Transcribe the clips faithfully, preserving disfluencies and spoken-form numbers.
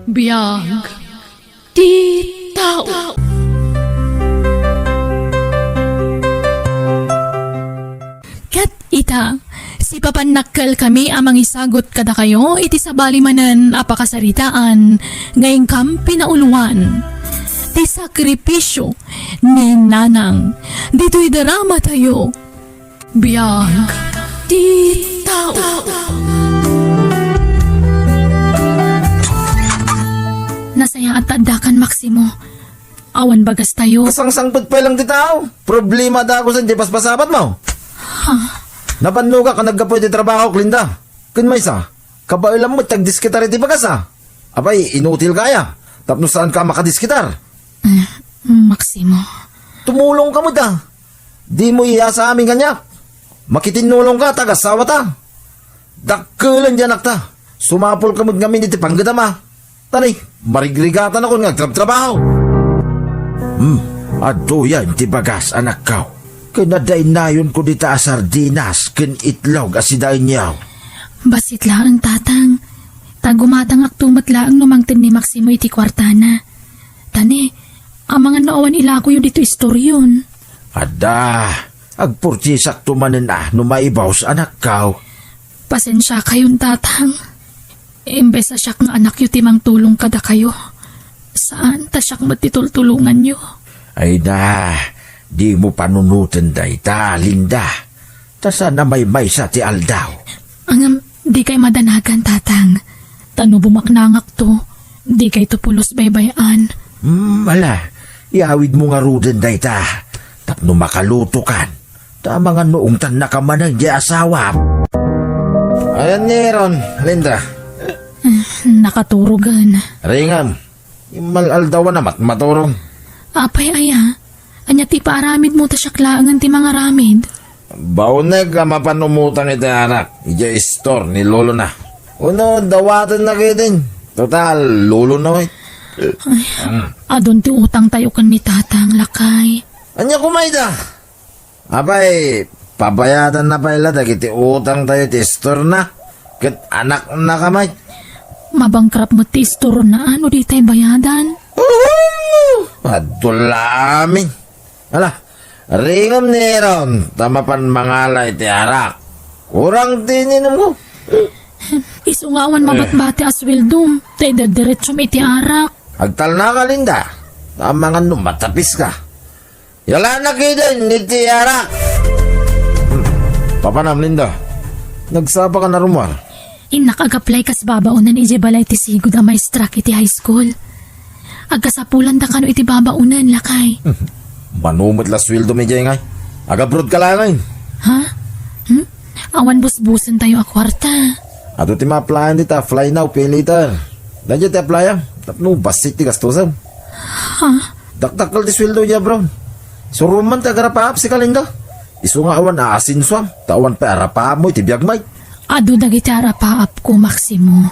Biag ti tao. Ket ita, sipapannakkelkami a mangisagut kadakayo iti sabali manen a pakasaritaan nga inkam pinauloan, ti sakripisio ni Nanang ditoy dramatayo. Biag ti tao. Nasayaat ta addakan, Maximo. Awan bagas tayo. Kasangsangpet pay lang ti tao. Problema da ako sa di paspasapat mo. Ha? Napannogak a naggapu iti trabaho, Linda. Ken maysa, kabaelam met ti agdiskitar iti bagas, a. Apay, inutil ka aya. Tapno saan ka makadiskitar. Eh, Maximo. Tumulong ka met, a. Di mo iyasa amin kaniak. Makitinnulong ka, taga-asawa ta. Dakkelen ti anakta. Sumapul ka met ngamin iti panggedam, a. Tani, marigrigatanakon nga agtrabtrabaho. Hmm, adtoyen ti bagas, anakko. Ken adda innayonko dita a sardinas ken itlog a sidaenyo. Bassit laeng, Tatang. Ta gumatangakto met laeng no mangted ni Maximo iti kuartana. Tani, amangan no awan ilakoyo ditoy istoryon. Adda, agpurtisakto manen a no maibus, anakko. Pasensiakayon, Tatang. Imbes a siak nga anakyo ti mangtulong kadakayo, saan ta siak met ti tultulonganyo. Ay na, di mo panunoten dayta, Linda. Ta saan a maymaysa ti aldaw. Ngem, dikay madanagan, Tatang. Ta no bumaknangakto, dikayto pulos baybay-an. Hmm, ala, iawid mo ngaruden dayta. Tapno makalutokan. Ta amangan no ungtannaka manen ti asawam. Ayan ni Ron, Linda. Eh, nakaturogen. Ringam. Immal-aldawan a matmaturog. Apay aya? Ania ti ipaaramidmo ta siak laengen ti mangaramid? Baunek a mapan umutang iti arak idiay istor ni lolona. Wenno dawatenna ketdin. Total, lolona met. Ay, adun ti utangtayo ken ni Tatang, lakay. Ania koma ita? Apay, pabayadanna pay la dagiti utangtayo ti istorna, ket anakna ka met. Mabankrupt met ti istorna no ditay bayadan. Uhu! Adu la amin. Ala, ringam ni Aaron, ta mapan mangala iti arak. Kurang ti ininumko. Isu nga awan mabatbati a sueldom, ta idederetsom iti arak. Agtalnaka, Linda, ta amangan no matapis ka. Yalanak iden iti arak. Hmm. Papanam, Linda. Nagsapa ka na rumar. Innak ag-apply kas babaonen idiay balay ti sigud a maestrak iti high school. Agkasapulan da kano iti babaonen, lakay. Mano met la sueldo mi diay ngay. Agabroad ka laeng. Ha? Hmm? Awan busbusen tayo a kuarta. Adu ti ma-applyan dita, apply now, pay later. Daydiay ti apply-am, tapno bassit ti gastosem. Ha? Dakdakkel ti sueldo diay abroad. Suroman ti agarapaap, sika Linda. Isu nga awan aasensoam, ta awan pay arapaapmo iti biagmo. Adu dagiti arapaapko, Maximo.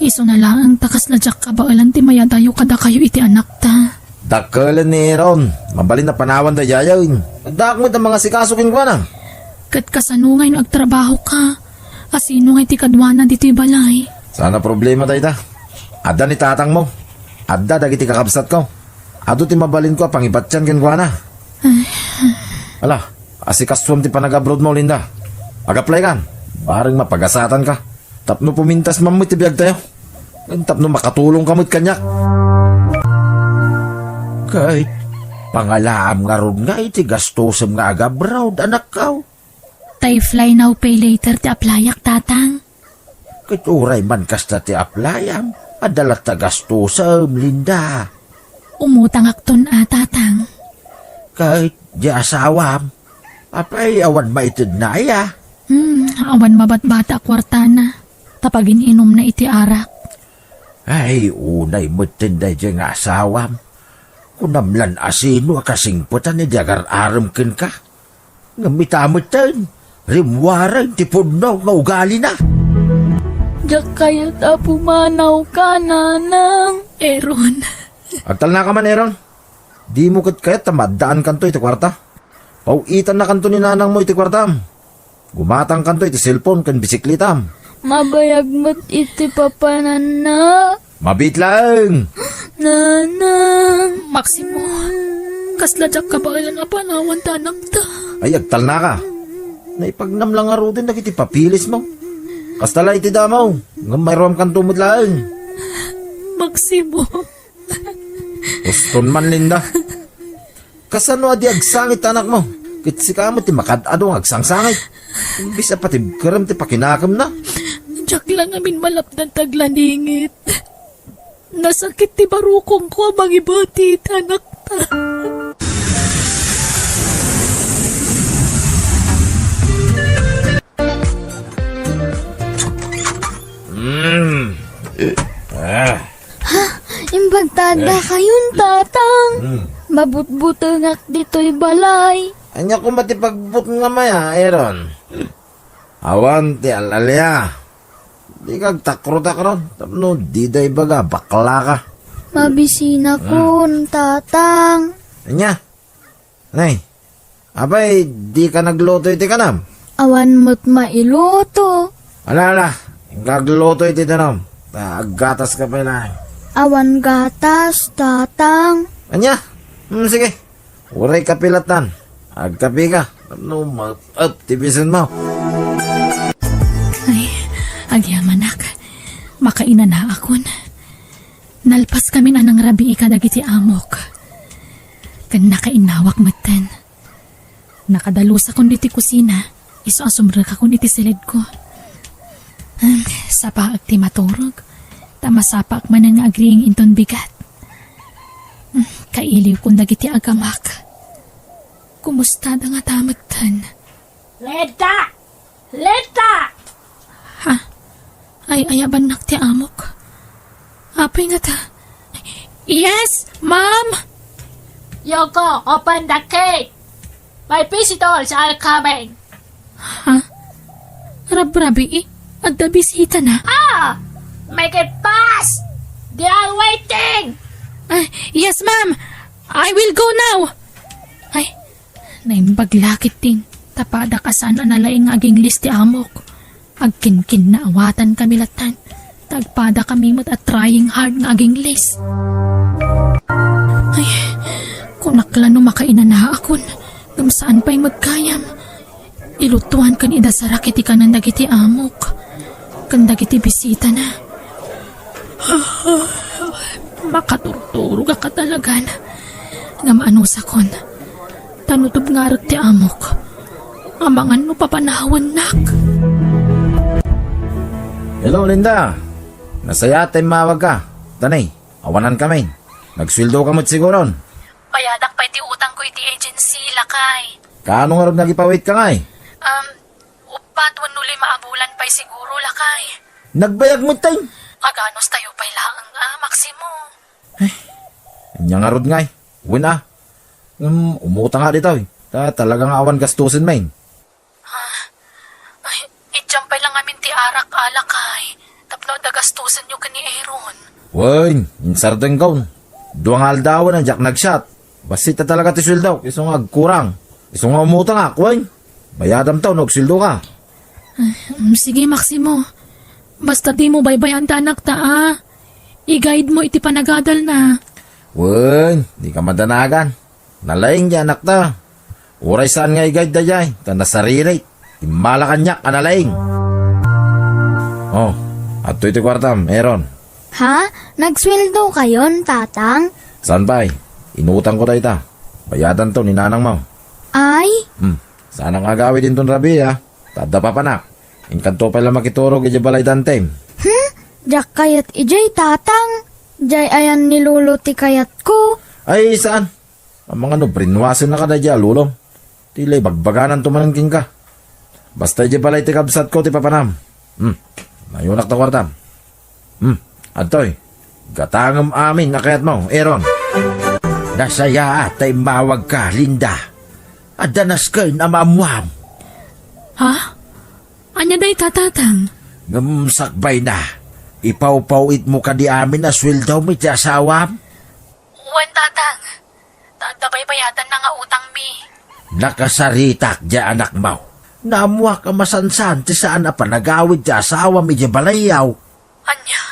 Isuna laeng ta kasla diak kabaelan ti mayadayo kadakayo iti anakta. Dakkelen ni Aaron, mabalin a panawan daydiayen. Addaak met a mangasikaso kenkuana. Ket kasano ngay no agtrabahoka? Asino ngay ti kaduana ditoy balay? Saan a problema dayta. Adda ni tatangmo. Adda dagiti kakabsatko. Adu ti mabalinko a pangibatian kenkuana. Ay. Ala, asikasuam ti panag-abroadmo, Linda. Ag-apply kan. Bareng mapagasatanka. Tapno pumintas man met ti biagtayo. Tapno makatulongka met kaniak. Ket, pangalaam ngarud nga iti gastosem nga ag-abroad, anakko. Ta apply now, pay later ti applyak, Tatang. Ket uray man kasta ti applyam, adda latta gastosem, Linda. Umutangakton a, Tatang. Ket di asawam, apay awan maitedna aya? Hmm, awan mabatbata a kuartana, ta pagin-inumna iti arak. Ay, unay metten daydiay nga asawam. Kunam lan asino a kasingpetan idi agar-arem kenka? Ngem ita metten, rimmuaren ti pudno nga ugalina. Diak kayat a pumanawka, Nanang. Aaron. Agtalnaka man, Aaron. Dimo ket kayat ta maaddaankanto iti kuarta. Paw-itannakanto ni nanangmo iti kuartam. Gumatangkanto iti cellphone ken bisikletam. Mabayag met iti papananna. Mabiit laeng! Nanang! Maximo, kasla diak kabaelan a panawan ti anakta. Ay, agtalnaka. Naipagnam la ngaruden dagiti papilismo. Kasta la iti damo, ngem mairuamkanto met laeng. Maximo. Uston man, Linda. Kasano a di agsangit ti anakmo? Ket sika met ti makad-ado nga agsangsangit. Imbes a patibkerem ti pakinakemna. Diak la ngamin malapdan ti aglaningit. Nasakit ti barukongko a mangibati iti anakta. Mm. Ah. Ha? Imbag ta adda kayon, Tatang. Mm. Mabutbutengak ditoy balay. Ania koma ti pagbutengam aya, Aaron? Awan ti al-alia. Dika agtakro-takro tapno dida ibaga, baklaka. Mabisinakon, Tatang. Ania? Nay, apay, dika nagluto iti kanam? Awan met mailuto. Ala, ala, inka agluto iti danum. Ta aggataska pay laeng. Awan gatas, Tatang. Ania? Hmm, sige. Uray kape lattan. Agkapeka. Tapno maep-ep ti bisinmo. Ay, agyamanak. Makainanaakon. Nalpaskamin a nangrabii kadagiti amok. Ken nakainnawak metten. Nakadalusakon ditoy kusina, isu a sumrekakon iti siledko. Sapaek ti maturog, ta masapaek manen nga agriing inton bigat. Kailiwkon dagiti agamak. Kumustada ngata metten? Leta! Leta! Ha? Ay, ayabannak ti amok. Apay ngata? Yes, ma'am! Yoko, open the gate! My visitors are coming! Ha? Rabrabii? Adda bisitana? Ah! Make it fast! They are waiting! Ah, yes, ma'am! I will go now! Ay, naimbag la ketdin, ta padak a saan a nalaing nga aginglis ti amok. Agkinkinnaawatankami lattan, ta agpadakami met a trying hard nga aginglis. Ay, kunak la no makainanaakon, ngem saan pay met gayam. Ilutoan ken idasarak iti kanen dagiti amok ken dagiti bisitana. Makaturturogak a talagan. Ngem anusakon, ta no tubngarek ti amok, amangan no papanawannak. Hello, Linda. Nasayaat ta immawagka. Tanay, awanan kami. Nagsueldoka met siguron. Bayadak pay ti utangko iti agency, lakay. Kaano ngarud nga agipawitka ngay? Um, uppat wenno lima a bulan pay siguro, lakay. Nagbayag metten? Aganustayo pay laeng, a, Maximo. Ay, ania ngarud ngay? Wen a. Ngem, umutang nga ditoy. Ta talaga nga awan gastusen, men. Ah, ay, idiam pay la ngamin ti arak, a, lakay, tapno adda gastusenyo ken ni Aaron. Wen, insardengkon. Dua nga aldawen a diak nagsiat. Bassit a talaga ti sueldok, isu nga agkurang. Isu nga umutangak, wen. Bayadamto no agsueldoka. Ah, mm, sige, Maximo. Basta dimo baybay-an ti anakta, a. I-guide mo iti panagadalna. Wen, dika madanagan. Nalaing ti anakta. Uray saan nga i-guide daydiay, ta nasaririt. Immala kaniak a nalaing. Oh, adtoy ti kuartam, Aaron. Ha? Nagsueldokayon, Tatang? Saan pay? Inutangko dayta. Bayadanto ni nanangmo. Ay? Hmm. Saanak nga agawid inton rabii, a. Ta adda papanak. Inkanto pay la makiturog idiay balay dantim. Hmm? Diak kayat idiay, Tatang. Diay ayan ni Lolo ti kayatko. Ay, saan? Amangan no brainwashennaka daydiay a lolom. Ti la ibagbagananto manen kenka. Basta idiay balay ti kabsatko ti papanam. Hmm. Nayonak ta kuartam. Hmm. Adtoy. Gatangem amin a kayatmo, Aaron. Nasayaat ta immawagka, Linda. Adda nasken a maammuam. Ha? Ania dayta, Tatang? Ngem sakbayna, ipawpaw-itmo kadi amin a sueldom iti asawam? Wen, Tatang. Ta adda baybayatanna nga utangmi. Nakasaritak diay anakmo. Naammuak a masansan ti saan a panagawid ti asawam idiay balayyo. Ania?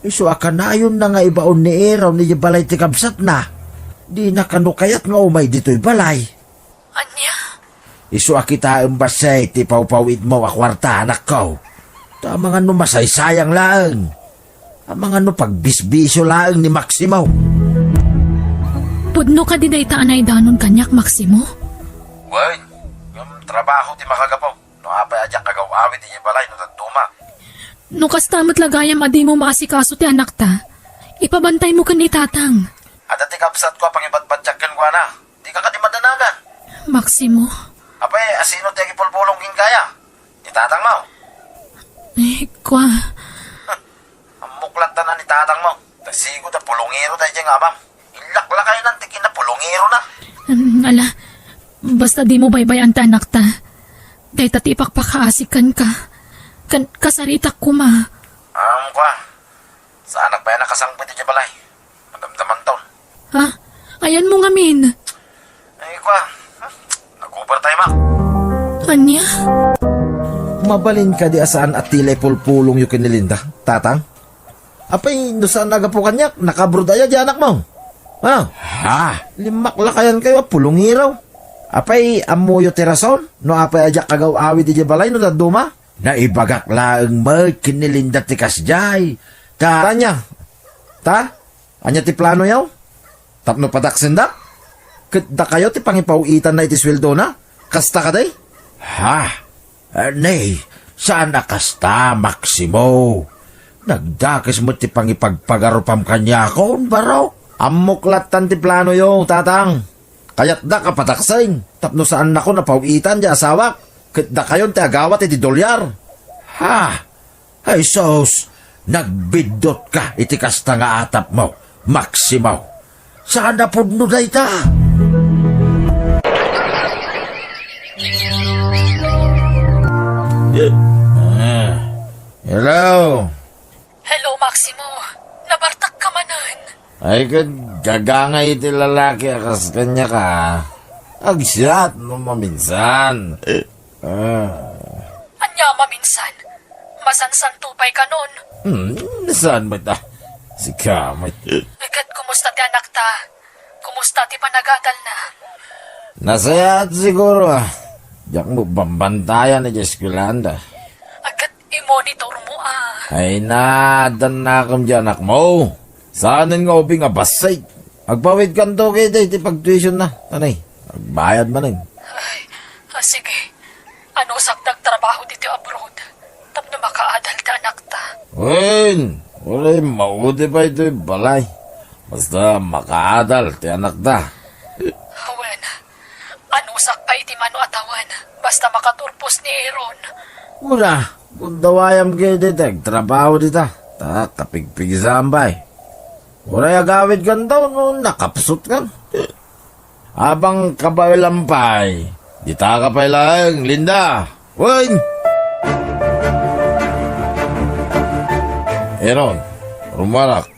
Isu a kanayonna nga ibaon ni Aaron idiay balay ti kabsatna. Dina kano kayat nga umay ditoy balay. Ania? Isu a kitaem bassit ti pawpaw-itmo a kuarta, anakko. Ta amangan no masaysayang laeng. Amangan no pagbisbisio laeng ni Maximo. Pudno kadi dayta a naidanon kaniak, Maximo? Wen, ngem trabaho ti makagapu. No apay a diak agaw-awid idiay balay no dadduma. No kasta met la gayam a dimo maasikaso ti anakta, ipabantaymo ken ni Tatang. Adda ti kabsatko a pangibadbatiak kenkuana. Dika kadi madanagan. Maximo. Apay, asino ti agipulpulong kenkaya? Ni tatangmo? Eh, kua. Ammok latta ni tatangmo. Ta sigud a pulongero daydiay nga amam. Illaklakayan ti kinapulongerona. Hmm, ala, basta dimo baybay-an ti anakta. Dayta ti ipakpakaasi kenka. Ken kasaritak koma. Am, kua. Saanak pay a nakasangpet idiay balay. Madamdamanton. Ha? Ayanmo ngamin? Ay, kua. Nag-overtime ak. Ania? Mabalin kadi a saan a ti la ipulpulongyo ken ni Linda, Tatang? Apay, no saan a gapu kaniak, nakabrod aya di anakmo? Ha? Ha? Limmaklakayankayo a pulongero. Apay, ammoyo ti rason no apay a diak agaw-awid idiay balay no dadduma? Naibagak laeng met ken ni Linda ti kasdiay. Ta, ania? Ta? Ania ti planoyo? Tapno padaksendak? Ket dakayo ti pangipaw-itanna iti sueldona? Kasta kadi? Ha? Nay, saan a kasta, Maximo. Nagdakes met ti pangipagpagarupam kaniakon, barok. Ammok lattan ti planoyo, Tatang. Kayatdak a padaksen tapno saannakon a paw-itan ti asawak ket dakayon ti agawat iti dolyar. Ha? Ay sus, nagbiddotka iti kasta nga atapmo, Maximo. Saan a pudno dayta? Ah, hello? Hello, Maximo. Nabartak ka manen. Ay, ket gagangay iti lalaki a kas kaniak a. Agsiat no maminsan. Ah. Ania maminsan? Masansanto pay kanon? Hmm, saan met, ah? Sika met. Ket kumusta ti anakta? Kumusta ti panagadalna? Nasayaat siguro, ah. Diak mo bambantayan iti eskwelaanda. Ket imonitor mo, ah. Ay, naaddan nakem di anakmo. Saanen nga ubing a bassit. Agpawidkanto ketdi iti pagtuition na. Anay, agbayad manen. Ay, ah, sige. Anusak ti agtrabaho ditoy abroad tapno makaadal ti anakta. Wen, uray maudi pay itoy balay. Basta makaadal ti anakta. Wen, anusak pay iti mano a tawen, basta makaturpos ni Aaron. Kuna, gundawayam ketdi ti agtrabaho dita. Ta kapigpigsaan pay. Uray agawidkanto no nakapsutkan. Apay, kabaelam pay. Ditaka pay laeng, Linda. Wen! Aaron, rummuarak.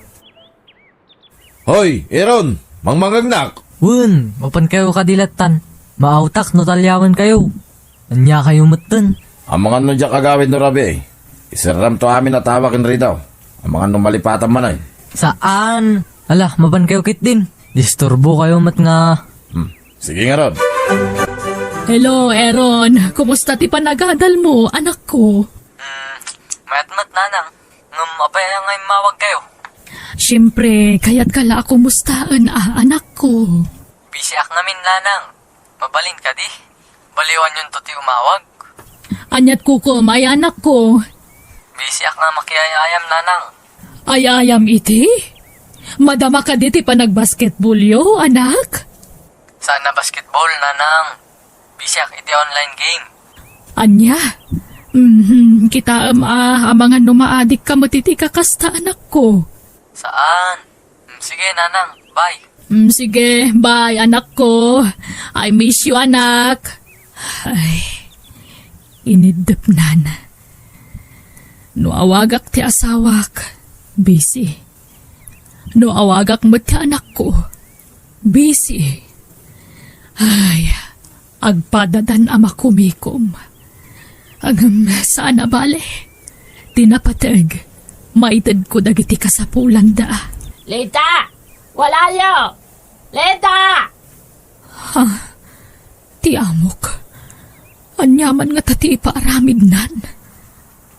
Hoy, Aaron, mangmangngegnak. Wen, mapankayo kadi lattan. Maawtak no taliawenkayo. Aniakayo metten? Amangan no diak agawid no rabii. Iserramto amin a tawa ken Rita. Amangan no malipatam manen. Saan? Ala, mapankayo ketdin. Disturbokayo met nga. Hmm. Sige ngarud. Hello, Aaron. Kumusta ti panagadalmo, anakko? Hmm, mayat met, nanang. Ngem apay nga immawagkayo? Siempre, kayatka la a kumustaen a, anakko. Bisiak ngamin, nanang. Mabalin kadi? Baliwanyonto ti umawag? Aniat kukom, ay anakko? Bisiak nga makiay-ayam, nanang. Ay-ayam iti? Madama kadi ti panagbasketbolyo, anak? Saan a basketball, nanang. Bisiak iti online game. Ania? Mhm, kitaem a, amangan no maadikka met iti kakasta, anakko. Saan? Mm, sige, nanang. Bye. Mm, sige, bye, anakko. I miss you, anak. Ay, iniddepnan. No awagak ti asawak, busy. No awagak met ti anakko, busy. Ay, agpadadan a makumikom. Ngem saan a bale, ti napateg, Maitedko dagiti kasapulanda. Lita! Walayo! Lita! Ha? Ti amok. Ania man ngata ti ipaaramidnan?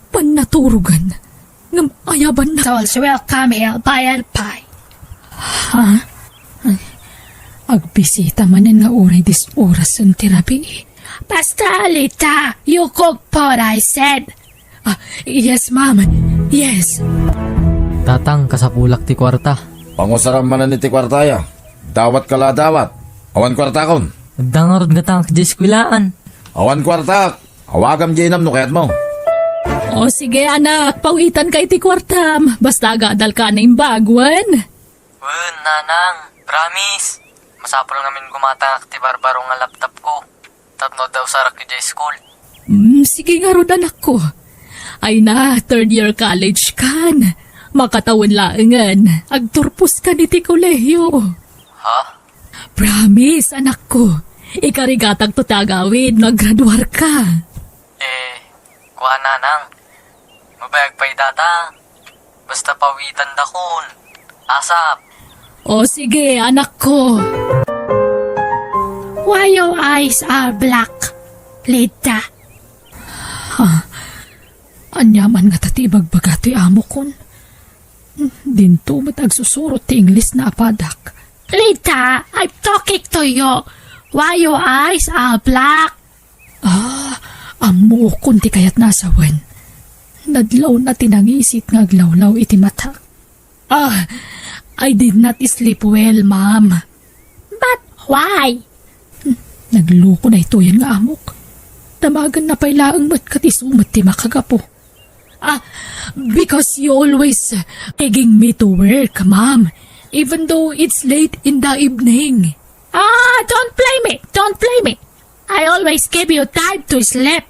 Pannaturogan. Ngem ayabanna. Souls will come here by and by. Ha? Ay, agbisita manen nga uray dis orasen ti rabii. Basta, Lita, you cook food, I said. Ah, yes, ma'am. Yes. Tatang, kasapulak ti kuarta. Pangusaram manen iti kuartaya. Dawatka la a dawat. Awan kuartakon. Adda ngarud ngata nga idiay eskuelaan. Awan kuartak. Awagam diay inam no kayatmo. O sige, anak, pawitanka iti kuartam. Basta agadalka a naimbag, wen? Wen, nanang, promise. Masapul ngamin gumatangak ti barbaro nga laptop ko. Tapno adda usarak idiay school. Mm, sige ngarud, anakko. Ay na, third year college kan. Makatawen laengen, agturpos kan iti kolehiyo. Ha? Promise, anakko. Ikarigatakto ti agawid no aggraduarka. Eh, kua, nanang. Mabayag pay data. Basta pawitandakon. Asap. O sige, anakko. Why your eyes are black, Lita? Ha? Ania man ngata ti ibagbaga ti amokon? Dinto met agsusurot ti English na apadak. Lita, I'm talking to you. Why your eyes are black? Ah, ammokon ti kayatna a sawen. Nadlawna ti nangisit nga aglawlaw iti matak. Ah, I did not sleep well, ma'am. But why? Hmm, nagluko daytoyen nga amok. Damagenna pay laeng met ket isu met ti makagapu. Ah, because you always, uh, begging me to work, ma'am, even though it's late in the evening. Ah, don't play me, don't play me. I always give you time to sleep.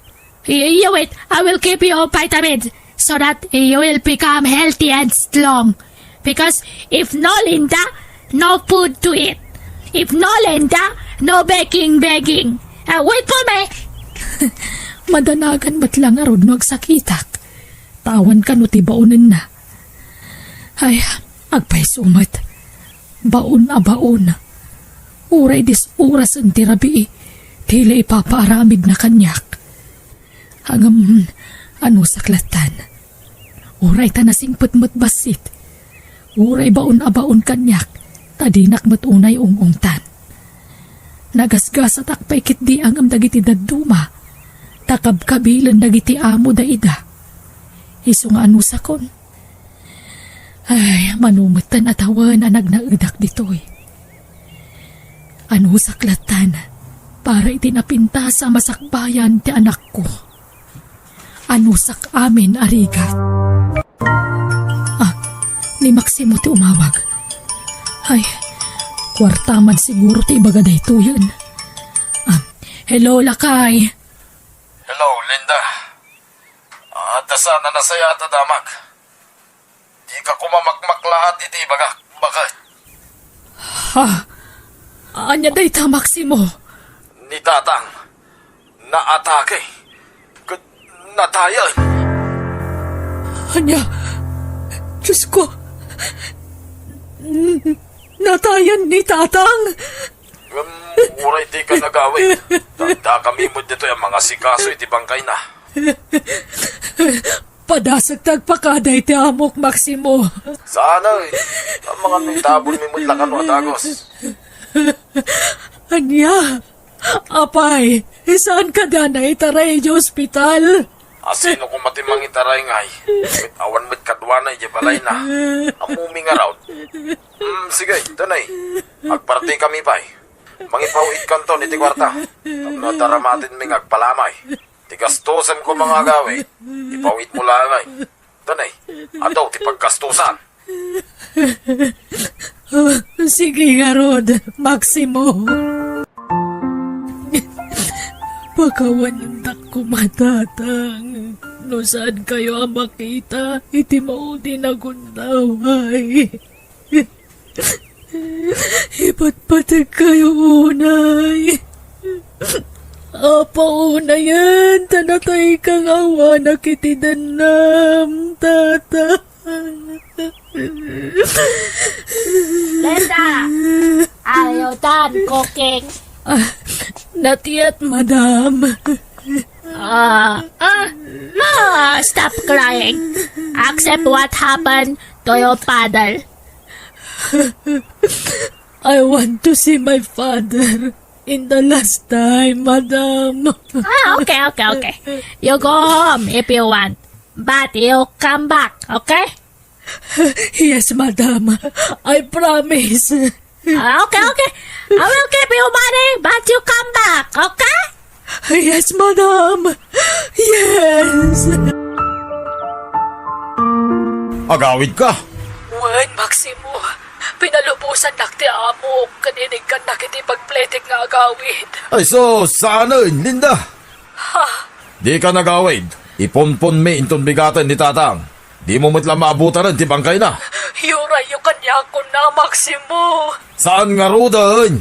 You, you wait, I will give you vitamins so that you will become healthy and strong. Because if no Linda, no food to eat. If no Linda, no begging, begging. Ah, wait for me. Madanagan met la ngarud no agsakitak. Tawan kano ti baonenna. Ay, agpayso met. Baon a baon. Uray dis orasen ti rabii, ti la ipapaaramidna kaniak. Ngem, anusak lattan. Uray ta nasingpet met bassit. Uray baon a baon kaniak, ta dinak met unay ung-ungtan. Nagasgasatak pay ketdi ngem dagiti dadduma, ta kabkabilen dagiti amo daida. Isu nga anusakon. Ay, mano metten a tawen a nagnaedak ditoy. Anusak lattan, para iti napintas a masakbayan ti anakko. Anusak amin a rigat. Ah, ni Maximo ti umawag. Ay, kuarta man siguro ti ibaga daytoyen. Ah, hello, lakay. Hello, Linda. Adda saan a nasayaat a damag. Dika koma makmaklaat iti ibagak. Baket? Ha? Ania dayta, Maximo? Ni Tatang, naatake. Ket natayen. Ania? Diosko, n-, natayen ni Tatang? Ngem, uray dika nagawid, ta addakami met ditoy a mangasikaso iti bangkayna. Padasek ti agpakada iti amok, Maximo. Saan, ay? Amangan no itabonmi met la kano a dagus. Ania? Apay, saan kadi a naitaray iti ospital? Asino koma ti mangitaray ngay? Ket awan met kaduana idiay balayna. Ammomi ngarud. Mm, sige, Tanay. Agpartikami pay. Mangipawitkanton iti kuarta. Tapno adda ramatenmi nga agpalamay. Ti gastuem koma nga agawid, ipawitmo laeng. Tanay, adu ti paggastusan. Sige ngarud, Maximo. Pakawanendak koma, Tatang, no saankayo a makita iti maudi a gundaway. Ipatpategkayo unay. Apo, unayen, ta natayka nga awanak iti dennam, Tata. Linda, are you done cooking? Ah, not yet, madam. Ah, ah, ah, stop crying. Accept what happened to your father. I want to see my father in the last time, madam. Ah, okay, okay, okay. You go home if you want. But you come back, okay? Yes, madam. I promise. Ah, okay, okay. I will give you money, but you come back, okay? Yes, madam. Yes. Agawid ka? Wen, Maximo. Pinalubosannak ti amok ken inigkannak iti pagpletek nga agawid. Ay, sus, saanen, Linda? Ha? Dika nagawid. Ipunponmi inton bigaten ni tatang. Dimo met la maabutanen ti bangkayna. Iurayyo kaniak kunam, Maximo. Saan ngaruden?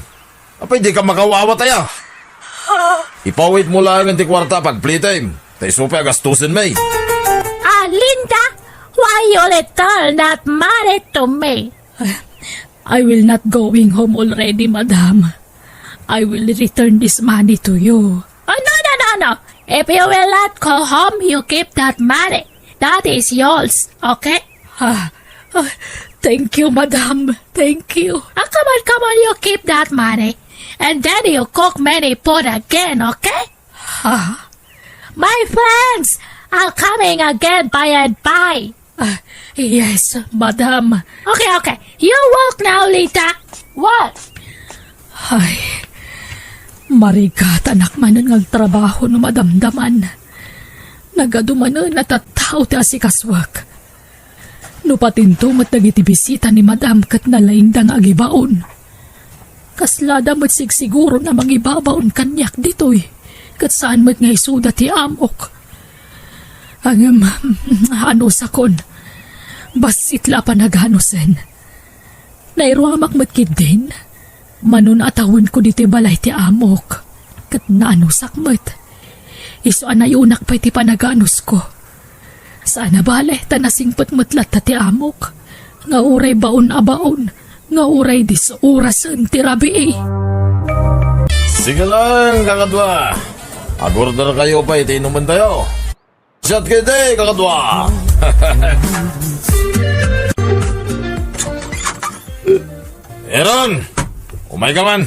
Apay, dika makaw-awat aya? Ha? Ipawitmo laengen ti kuarta a pagplitem. Ta isu pay a gastusenmi. Ah, Linda, why you return that money to me? I will not going home already, madam. I will return this money to you. Oh, no, no, no, no. If you will not go home, you keep that money. That is yours, okay? Ah, ah, thank you, madam. Thank you. Ah, come on, come on, you keep that money. And then you cook many food again, okay? Ah. My friends are coming again by and by. Ah, yes, madam. Okay, okay. You walk now, Lita. Walk. Ay, marigatanak manen nga agtrabaho no madamdaman. Nagadu manen a tattao ti asikasuak. No patinto met dagiti bisita ni madam ket nalaingda nga agibaon, kaslada met sigsiguro a mangibabaon kaniak ditoy, ket saan met nga isuda ti amok. Ngem, anusakon, bassit la a panaganusen. Nairuamak met ketdin. Mano a tawenko ditoy balay ti amok, ket naanusak met. Isu a nayunak pay ti panaganusko. Saan a bale, ta nasingpet met latta ti amok, nga uray baon a baon, nga uray dis-orasen ti rabii. Sige lang, kakadua. Agorder kayo pay ti inumentayo. Shot kayo, kakadua. Aaron, umay ka man.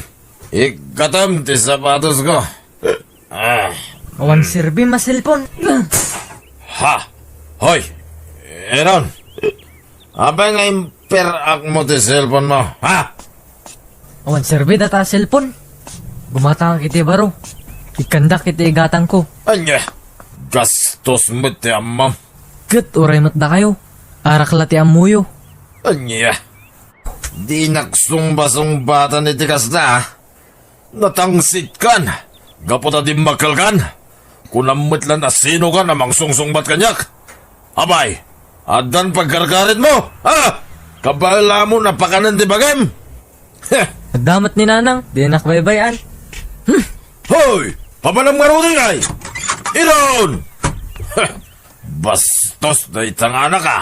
Ikkatam ti sapatos ko. Ah. Awan serbi, ma cellphone. Ha? Hoy, Aaron. Apay nga imperak mo ti cellphone mo, ha? Awan serbi data cellphone. Gumatangak iti baro. Ikkandak iti igatangko. Ania? Gastos met ti ammom. Ket uray met dakayo. Arak la ti ammoyo. Ania? Dinak sungbasungbatan iti kasta, a? Natangsitkan, gapu ta dimmakkelkan. Kunam met la a sinokan a mangsungsungbat kaniak. Apay, addan pagkarkaritmo, ha? Kabaelamon a pakanen ti bagim? Heh. Adda met ni Nanang, dinak baybay-an. Hmm. Hoy! Papanam ngaruden, ay! Iron! Heh. Bastos dayta nga anak, a.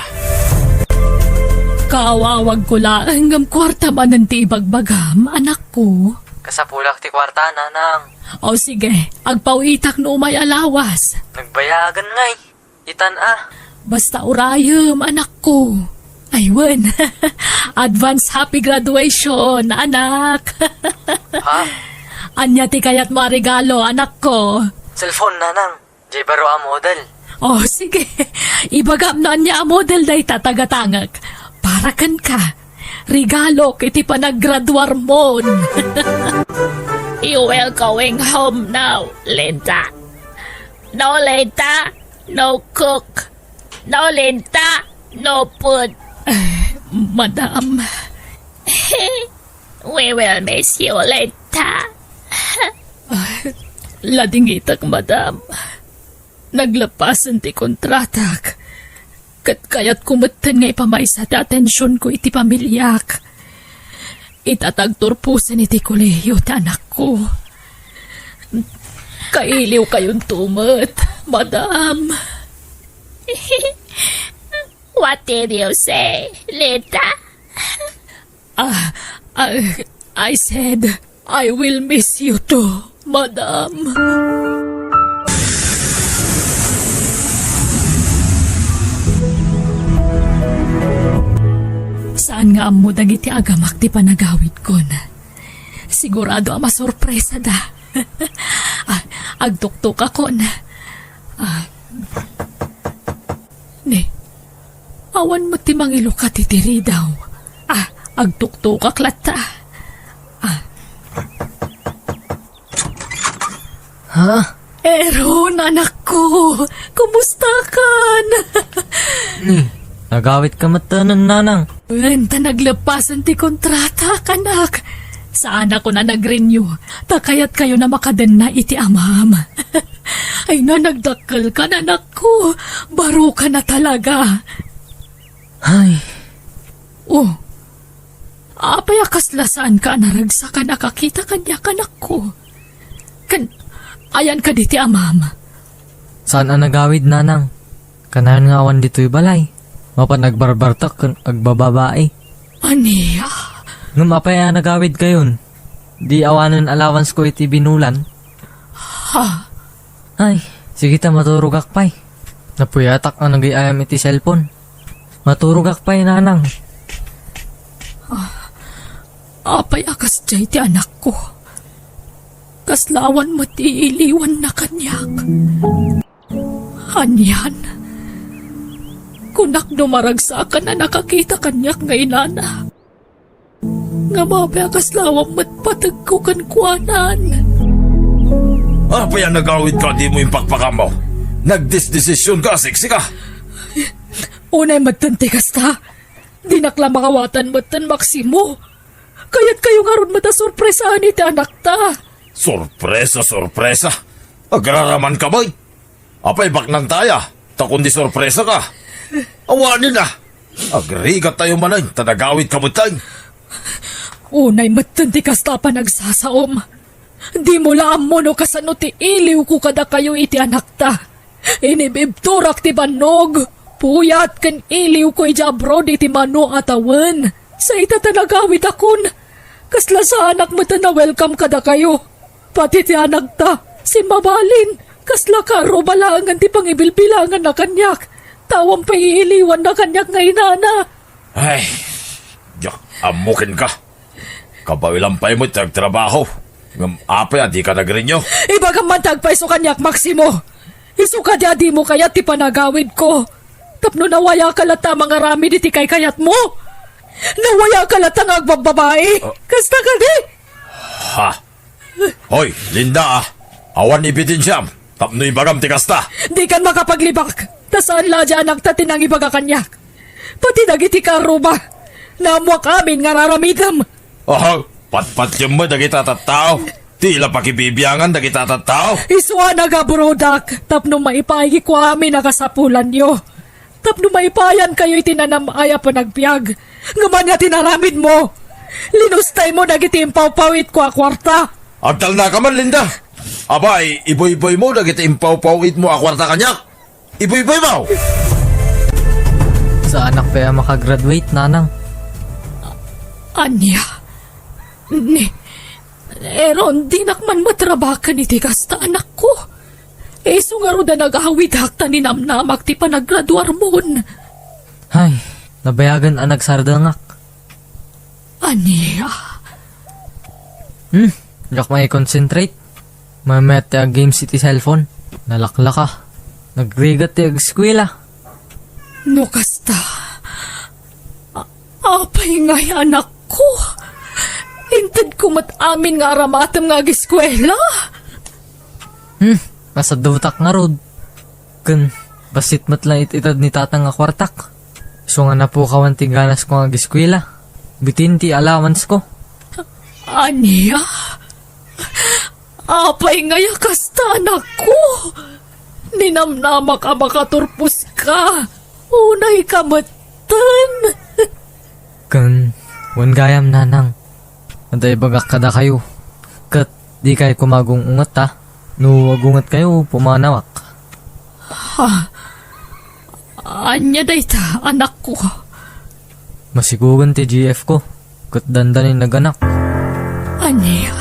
Kaawawagko laeng ngem kuarta manen ti ibagbagam, anakko. Kasapulak ti kuarta, Nanang. O sige, agpawitak no umay a lawas. Nagbayagen ngay. Itan a. Basta urayem, anakko. Ay, wen. Advance happy graduation, anak. Ha? Ania ti kayatmo a regalo, anakko? Cellphone, Nanang. Jay baro a model. Oh, sige. Ibagam no ania a model dayta, tagatangek. Para kenka. Regalok iti panaggraduarmon. You will going home now, Linda. No Linda, no cook. No Linda, no food. Eh, madam. We will miss you, Linda. Ah, ladingitak, madam. Naglapasen ti kontratak. Ket kayatko metten nga ipamaysa ti atensionko iti pamiliak. Ita ta agturposen iti kolehiyo ti anakko. Kailiwkayonto met, madam. What did you say, Linda? Ah, I, I said, "I will miss you too, madam." Saan nga ammo dagiti agamak ti panagawidkon? Sigurado a masorpresada. Ah, agtuktukakon. Ah. Ni, awan met ti mangilukat iti ridaw. Ah, agtuktokak latta. Ah. Ha? Aaron, anakko, kumustakan? Ni, nagawidka met, nanang. Wen, ta naglepasen ti kontrata, anak. Saanakon a nag-renew, ta kayatkayon a makadenna iti amam. Ay na, nagdakkelkan, anakko. Barokan a talaga. Ay. Oh, apay a kasla saanka a naragsak a nakakita kaniak, anakko? Ken, ayan kadi ti amam? Saan a nagawid, nanang. Kanayon nga awan ditoy balay. Mapan agbarbartek ken agbababai. Ania? Ngem apay a nagawidkayon? Di awanen allowancesko iti binulan? Ha? Ay, sige ta, maturogak pay. Napuyatak a nagay-ayam iti cellphone. Maturogak pay, nanang. Ah, apay a kasdiay ti anakko? Kasla awan met iiliwanna kaniak. Anian? Kunak no maragsakan a nakakita kaniak nga inana. Ngem apay a kasla awan met pategko kenkuanan? Apay a nagawidka a dimo impakpakamaw? Nagdesdesisionka a siksika? Unay metten ti kasta. Dinak la maawatan metten, Maximo. Kayatkayo ngarud met a sorpresaen iti anakta. Sorpresa, sorpresa. Agraramanka met. Apay, baknangta aya? Ta kundi sorpresaka. Awanen a. Agrigattayo manen ta nagawidka metten. Unay metten ti kasta a panagsasaom. Dimo la ammo no kasano ti iliwko kadakayo iti anakta. Inibibturak ti bannog, puyat ken iliwko idiay abroad iti mano a tawen. Sa ita ta nagawidakon, kasla saanak met a na-welcome kadakayo. Pati ti anakta, simmabalin, kasla karruba laengen ti pangibilbilanganna kaniak, ta awan pay iiliwanna kaniak nga inana. Ay, diak ammo kenka. Kabaelam pay met ti agtrabaho. Ngem apay a dika nagrenew? Ibagam man ti agpayso kaniak, Maximo. Isu kadi a dimo kayat ti panagawidko. Tapno nawayaka latta a mangaramid iti kaykayatmo. Nawayaka latta nga agbabbabai. Ah. Kasta kadi? Ha? Hoy, Linda, ah. Awan ebidensiam tapno ibagam ti kasta. Dikan makapaglibak. Ta saan la a di anakta ti nangibaga kaniak. Pati dagiti karruba, naammoak amin nga ar-aramidem. Aha, patpatiem met dagita tattao. Ti la pakibibiangan dagita tattao. Isu a nagabrodak tapno maipayko amin a kasapulanyo. Tapno maipayankayo iti nanam-ay a panagbiag. Ngem ania ti inaramidmo? Linustaymo dagiti impawpawitko a kuarta. Agtalnaka man, Linda. Abay, ibuyboymo dagiti impawpawitmo a kuarta kaniak. Ibuyboymo! Saanak pay a makagraduate, nanang. Ania? Ni, Aaron, dinak man matrabaken iti kasta, anakko. Isu ngarud a nagawidak ta ninamnamak ti panagraduarmon. Ay, nabayagen a nagsardengak. Ania? Hmm, diak mai-concentrate. Mayat ti ag-games iti cellphone. Nalaklaka. Nagrigat ti ageskuela. No kasta, a-, apay ngay, anakko? Intedko met amin nga aramatem nga ageskuela? Hmm, nasadutak ngarud. Ken, bassit met la it-ited ni tatang nga kuartak. Isu nga napukawan ti ganasko nga ageskuela. Bitin ti allowance ko. Ania? Apay ngay a kasta, anakko? Ninamnamak a makaturposka. Unayka metten. Ken, wen gayam, nanang. Adda ibagak kadakayo. Ket, dikay koma agung-unget, ta. No agungetkayo, pumanawak. Ha? Ania dayta, anakko? Masikugen ti G F ko, ket dandani naganak. Ania?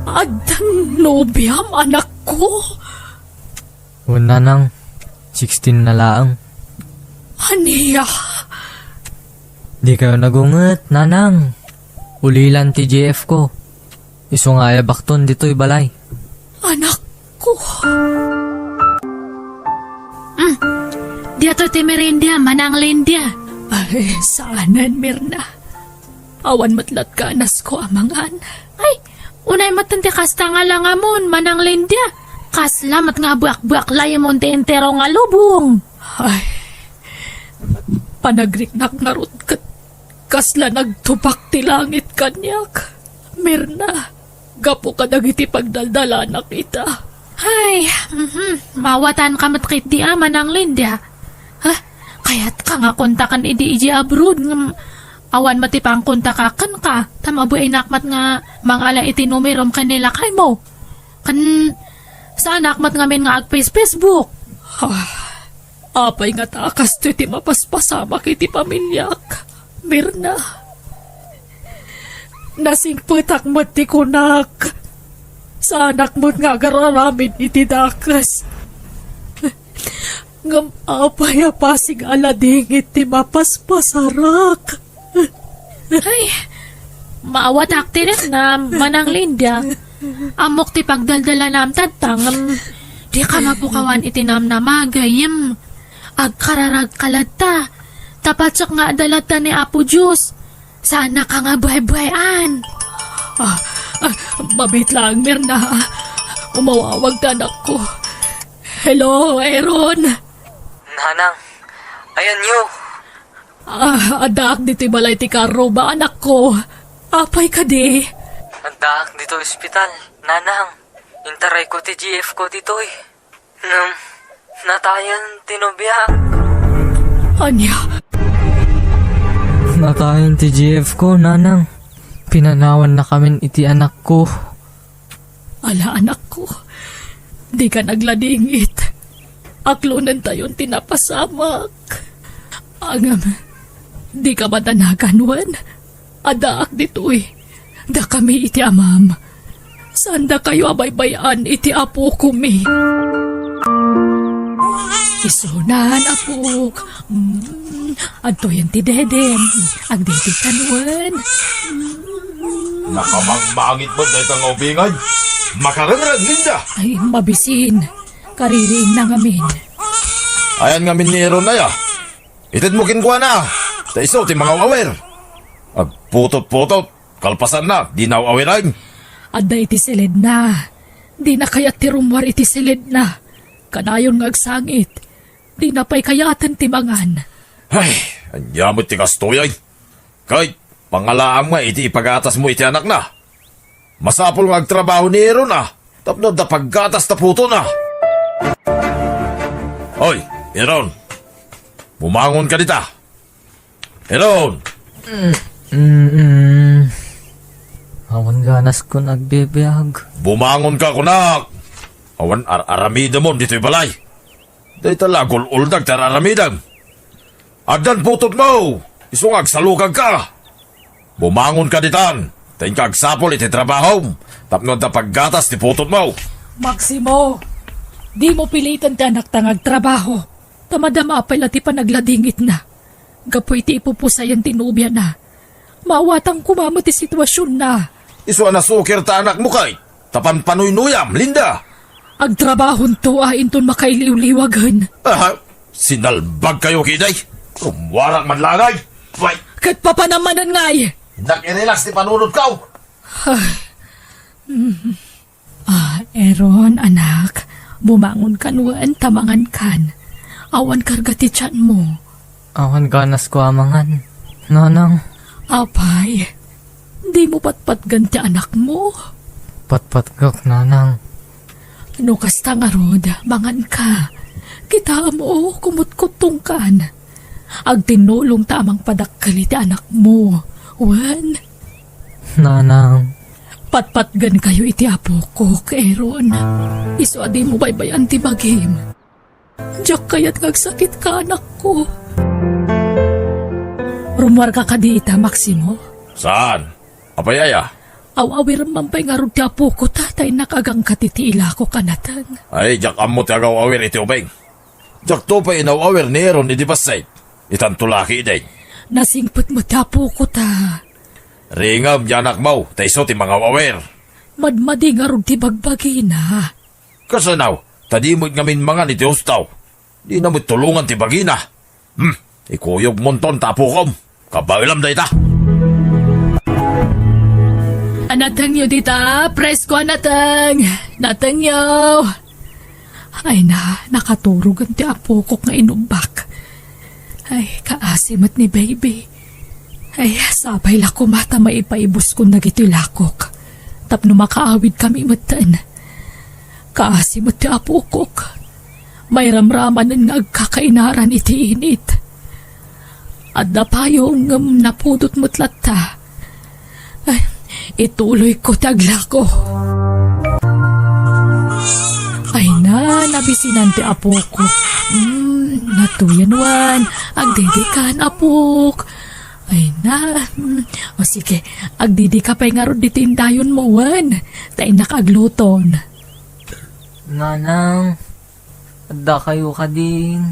Addan nobiam, anakko? Wen, nanang, sixteen na laeng. Ania? Dikayo nagunget, nanang. Ulilan ti G F ko. Isu nga ayabakton ditoy balay. Anakko. Hmm. Diato ti merienda, Manang Linda. Ay, saanen, Mirna. Awan met la't kanasko a mangan. Ay, unay met ti kasta nga langamon, Manang Linda. Kasla met nga buak-buak layamon ti entero nga lubong. Ay, panagriknak ngarud ket kasla nagtupak ti langit kaniak, Mirna, gapu kadagiti pagdaldalanak ita. Ay, mhm, mawatanka met ketdi a, Manang Linda. Ha? Kayatka nga kontaken idi idiay abroad, ngem awan met ti pangkontaka kenka, ta mabuinak met nga mangala iti numerom ken ni lakaymo. Ken saanak met ngamin nga ag-Face-, Facebook. Ah, apay ngata a kastoy ti mapaspasamak iti pamiliak, Mirna? Nasingpetak met ti kunak. Saanak met nga agar-aramid iti dakes. Ngem apay a pasig a ladingit ti mapaspasarak? Ay, maawatak ti riknam, Manang Linda. Ammok ti pagdaldalanam tatta, ngem dika mapukawan iti namnamagayem. Agkararagka latta, ta patsek nga adda latta ni Apo Dios. Saannaka nga buay-buayan. Ah, ah, mabit lang, Mirna. Umawawag ti anakko. Hello, Aaron. Nanang, ayanyo? Ah, addaak ditoy balay ti karro ba, anakko? Apay kadi? Addaak ditoy ospital, nanang. Intarayko ti G F ko ditoy. Ngem, natayen ti nobiak. Ania? Natayen ti G F ko, nanang. Pinanawannakamin iti anakko. Ala, anakko, dika nagladingit. Aklonentayon ti napasamak. Ngem, dika madanagan wen? Addaak ditoy. Dakami iti amam. Saandakayo a baybay-an iti apokomi. Isunan, apok. Mm, adtoyen ti dedem. Agdede kan wen. Nakamangmangit met dayta nga ubingay. Makarengreng, Linda. Ay, mabisin. Kaririingna ngamin. Ayan ngamin ni Aaron aya. Itedmo kenkuana. Ta isu ti mangaw-awer. Agputot-putot. Kalpasanna, dina aw-awiren. Adda iti siledna. Dina kayat ti rummuar iti siledna. Kanayon nga agsangit. Dina pay kayaten ti mangan. Ay, ania met ti kastoy ay? Kay, pangalaam nga iti ipagatasmo iti anakna. Masapul nga agtrabaho ni Aaron a, tapno adda paggatas ta putona. Hoy, Aaron, bumangon ka dita. Aaron! Mm, mm, mm. Awan ganaskon agbibiag. Bumangon ka, kunak! Awan ar-aramidemon ditoy balay. Dayta la agul-uldag ti ar-aramidem. Addan putotmo! Isu nga agsalukagka! Bumangon ka ditan, ta inka agsapul iti trabahom, tapno adda paggatas ti putotmo. Maximo, dimo piliten ti anakta nga agtrabaho, ta madama pay la ti panagladingitna. Gapu iti ipupusayan ti nobiana, maawatan koma met ti situasionna. Isu a nasukir ta anakmo kay, ta panpanuynuyam, Linda. Agtrabahonto a inton makailiwliwagen. Aha, sinalbagkayo, kiday. Rummuarak man langay. Way. Ket papanam manen ngay. Nak-i-relax ti panunotkaw. Ay. Mm. Ah, Aaron, anak, bumangon kan wen ta mangan kan. Awan karga ti tianmo. Awan ganasko a mangan, nanang. Apay, dimo patpatgen ti anakmo? Patpatgek, nanang. No kasta ngarud, mangan ka. Kitaem, o, kumutkuttongkan. Agtinnulong ta a mangpadakkel iti anakmo. Wen? Nanang. Patpatgenkayo iti apokok, Aaron. Isu a dimo baybay-an ti bagim. Diak kayat nga agsakitka, anakko. Rummuarka kadi ita, Maximo? Saan? Apay aya? Aw-awirem man pay ngarud ti apokota, ta innak agangkat iti ilakok a nateng. Ay, diak ammo ti agaw-awir iti ubing. Diakto pay inaw-awir ni Aaron idi bassit. Itanto la ketdin. Nasingpet met ti apokota. Riingem, anakmo, ta isu ti mangaw-awir. Madmadi ngarud ti bagbagina. Kasano? Ta di met ngamin mangan iti husto. Dina met tulongan ti bagina. Hmm, ikuyogmonton ta apokom. Kabaelam dayta. A, natengyo dita, presko a nateng. Natengyo. Ay na, nakaturogen ti apokok nga inubbak. Ay, kaasi met ni baby. Ay, sapay la koma ta maipaibuskon dagiti lakok. Tapno makaawidkami metten. Kaasi met ti apokok. Mairamramanen nga agkakainaran iti init. Adda payong ngem napudot met latta. Ay, ituloyko ti aglako. Ay na, nabisinan ti apok. Hmm, natuyen wen. Agdidikan, apok. Ay na. Hmm. O sige, agdidika pay ngarud ditoy indayonmo wen. Ta innak agluton. Nanang, addakayo kadin?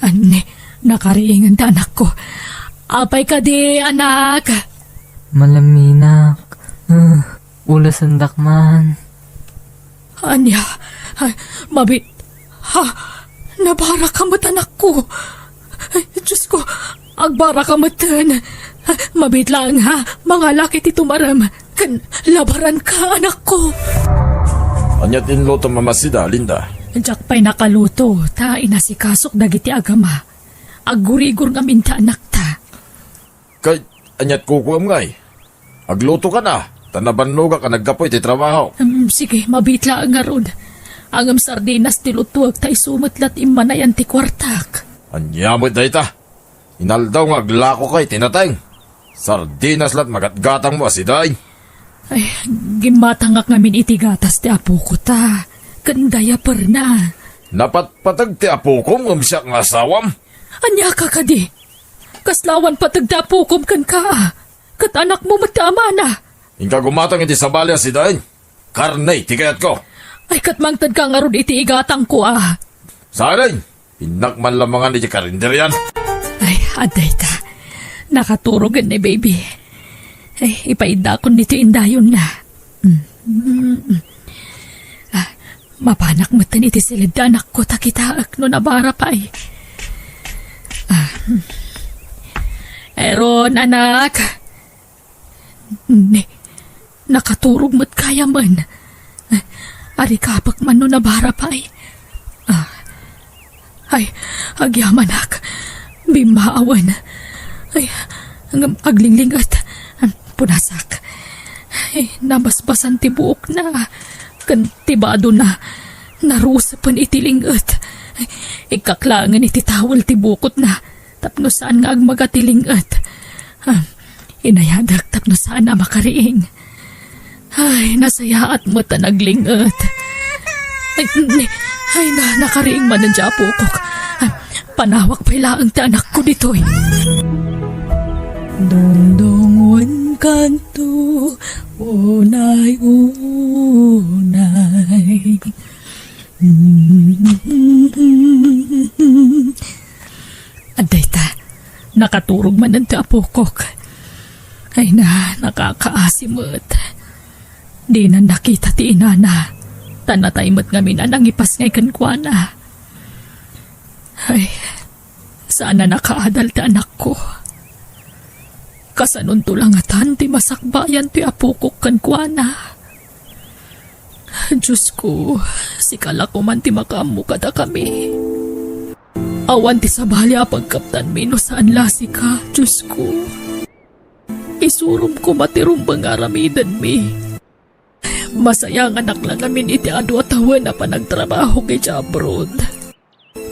Anni, nakariingen ti anakko. Apay kadi, anak? Malaminak. Ah, ulasendak man. Ania? Ay, mabit. Ha? Nabaraka met, anakko. Ay, Diyos ko, agbaraka metten. Mabit laeng, ha? Mangalak iti tumarem. Ken labaranka, anakko. Ania ti inlutom a masida, Linda? Diak pay nakaluto, ta inasikasok dagiti agama. Aggurigor ngamin ti anakta. Kay, aniat kukuam ngay? Aglutokan a, ta nabannogak a naggapu iti trabaho. Em, sige, mabit laeng ngarud. Ngem sardinas ti lutuek ta isu met la ti immanayan ti kuartak. Ania met dayta? Inaldaw nga aglakoka iti nateng. Sardinas la't magatgatangmo a sidain. Ay, gimmatangak ngamin iti gatas ti apokota, ken diaperna. Napatpateg ti apokom ngem siak nga asawam? Aniaka kadi? Kasla awan pateg ti apokom kenka, a? Ket anakmo met ti amana. Inka gumatang iti sabali a sidain. Karne ti kayatko. Ay, ket mangtedka ngarud iti igatangko, a? Saan? Innak man la mangan iti karinderian. Ay, adda ita. Nakaturogen ni baby. Ay, ipaiddakon ditoy indayonna. Mm, mm, mm. Ah, mapanak metten iti siled ti anakko ta kitaek no nabara pay. Ah, hmm. Eron, anak. Ne, nakaturog met kaya man. Arikapek man no nabara pay. Ah. Ay, agyamanak. Bimmaawen. Ay, ngem aglinglinget. Punasak. Ay, nabasbasan ti buokna. Ken ti badona. Narusepen iti linget. Ay, ikkak laengen iti tawel ti bukotna. Tapno saan nga agmaga ti linget. Ah, inayadek tapno saan a makariing. Ay, nasayaat met a naglinget. Ay, ni, ay, na, nakariing manen ti apokok. Ah, panawak pay laeng ti anakko ditoy. Dungdungon kanto, unay, unay. Adda ita, nakaturog manen ti apokok. Ay na, nakakaasi met. Dinan nakita ti inana, ta natay met ngamin a nangipasngay kenkuana. Ay, saan a nakaadal ti anakko. Kasanonto la ngatan ti masakbayan ti apokok kenkuana? Diosko, sika la koman ti makaammo kadakami. Awan ti sabali a pagkaptanmi no saan la sika, Diosko. Isurom koma ti rumbeng nga aramidenmi. Masayanganak la ngamin iti adu a tawen a panagtrabaho iti abroad.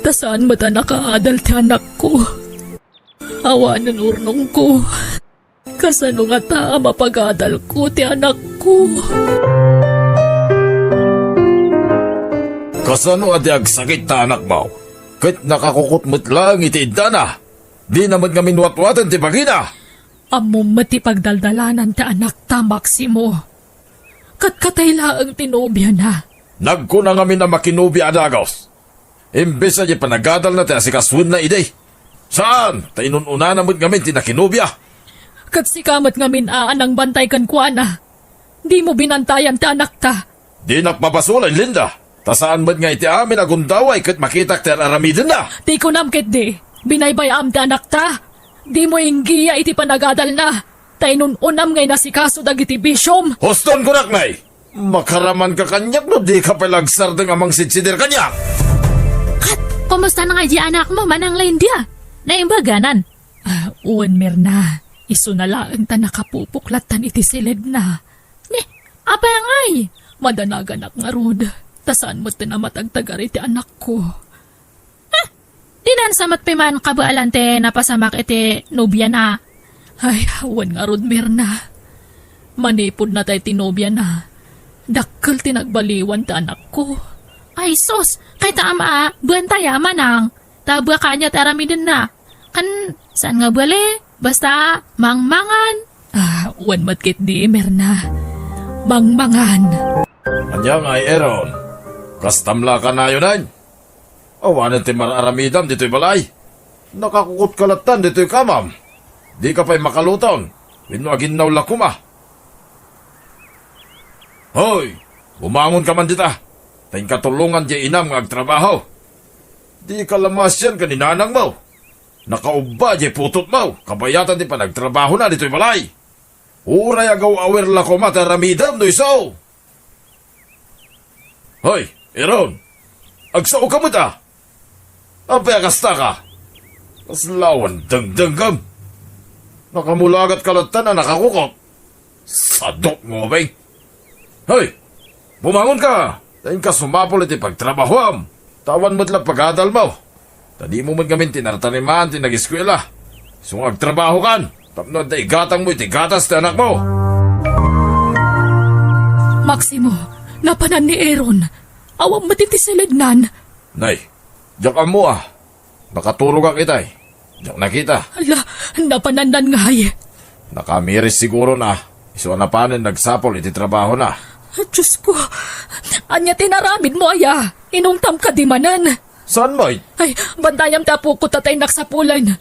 Ta saan met a nakaadal ti anakko. Awanen urnongko. Kasano ngata a mapagadalko ti anakko? Kasano a di agsakit ta anakmo? Ket nakakukot met laeng iti iddana. Dina met ngamin watwaten ti bagina. Ammom met ti pagdaldalanan ti anakta, Maximo. Ket katay laeng ti nobiana. Nagkuna ngamin a makinobia a dagus. Imbes a di panagadalna ti asikasoenna idi. Saan, ta inun-unana met ngamin ti nakinobia. Ket sika met ngamin a nangbantay kenkuana. Dimo binantayan ti anakta. Dinak pabasolen, Linda. Ta saan met nga iti amin a gundaway ket makitak ti ar-aramidenna. Ti kunam ketdi, binaybay-am ti anakta. Dimo inggiya iti panagadalna. Ta inun-unam nga inasikaso dagiti bisiom. Huston kunak, nay! Makaramanka kaniak no dika pay la agsardeng a mangsidsidir kaniak. Ket, kumusta na nga di anakmo, Manang Linda? Naimbaganan? Ah, wen, Mirna. Isuna laeng ta nakapupok lattan iti siledna. Ni, apay ngay? Madanaganak ngarud. Ta saan met ti namatagtagar iti anakko. Ah, dinan sa met piman kabaelan ti napasamak iti nobiana. Ay, wen ngarud, Mirna. Manipud natay ti nobiana, dakkel ti nagbaliwan ti anakko. Ay, sus! Kayta ama, bantaya, Manang. Ta baka ania ti aramidenna. Kan, saan nga bali? Basta, mangmangan. Ah, wen met ketdi, Mirna. Mangmangan. Ania ngay, Aaron? Kastam la kanayon, ay? Awanen ti mar-aramidam ditoy balay. Nakakukotka lattan ditoy kamam. Dika pay makaluton. Wenno aginnaw la koma. Hoy! Bumangonka man dita. Ta inka tulongan diay inam nga agtrabaho. Dika la masian ken ni nanangmo. Nakaubba diay putotmo. Kabayatan ti panagtrabahona ditoy balay. Uray agaw-awir la koma ti aramidem no isu. Hoy, Aaron! Agsaoka met a! Apay a kastaka? Kasla awan dengdengngem. Nakamulagat ka lattan a nakakukot. Sadok mo, Beng. Hoy! Bumangonka! Ta inka sumapul iti pagtrabahoam. Ta awan met la pagadalmo. Ta dimo met ngamin tinartarimaan ti nagiskuela. Isu nga agtrabahokan tapno adda igatangmo iti gatas ti anakmo. Maximo, napanan ni Aaron. Awan met iti silednan. Nay, diak ammo a. Nakaturogak itay. Diak nakita. Ala, napanannan ngay. Nakamiris siguro na. Isu a napanen nagsapul iti trabahona. Diosko, ania ti inaramidmo aya? Inungtam kadi manen? Saan met? Ay, bantayam ti apok ta tay nagsapulen.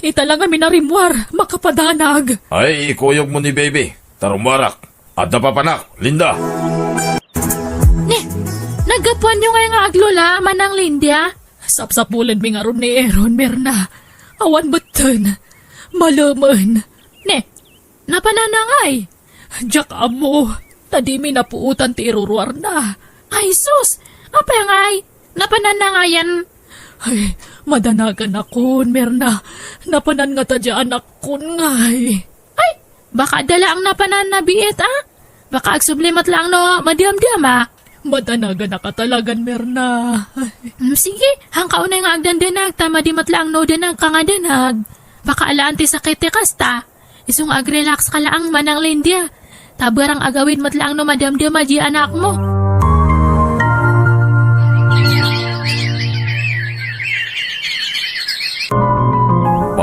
Ita la ngamin a rimmuar, makapadanag. Ay, ikuyogmo ni baby. Ta rummuarak. Adda papanak, Linda. Ni, naggapuanyo ngay nga aglula, Manang Linda? Sapsapulenmi ngarud ni Aaron, Mirna. Awan metten. Malemen. Ne, napananna ngay? Diak ammo, ta dimi napuotan ti iruruarna. Ay, sus! Apay ngay? Napananna ngayen? Ay, madanaganakon, Mirna. Napanan ngata diay anakkon ngay. Ay, baka adda laeng napananna biit, a? Baka agsubli met laeng no madamdama. Madanaganaka talagan, Mirna. Mm, sige, haanka unay nga agdandanag, ta madi met laeng no danagka nga danag. Baka alaan ti sakit ti kasta. Isu nga agrelakska laeng, Manang Linda. Ta barang agawid met laeng no madamdama diay anakmo.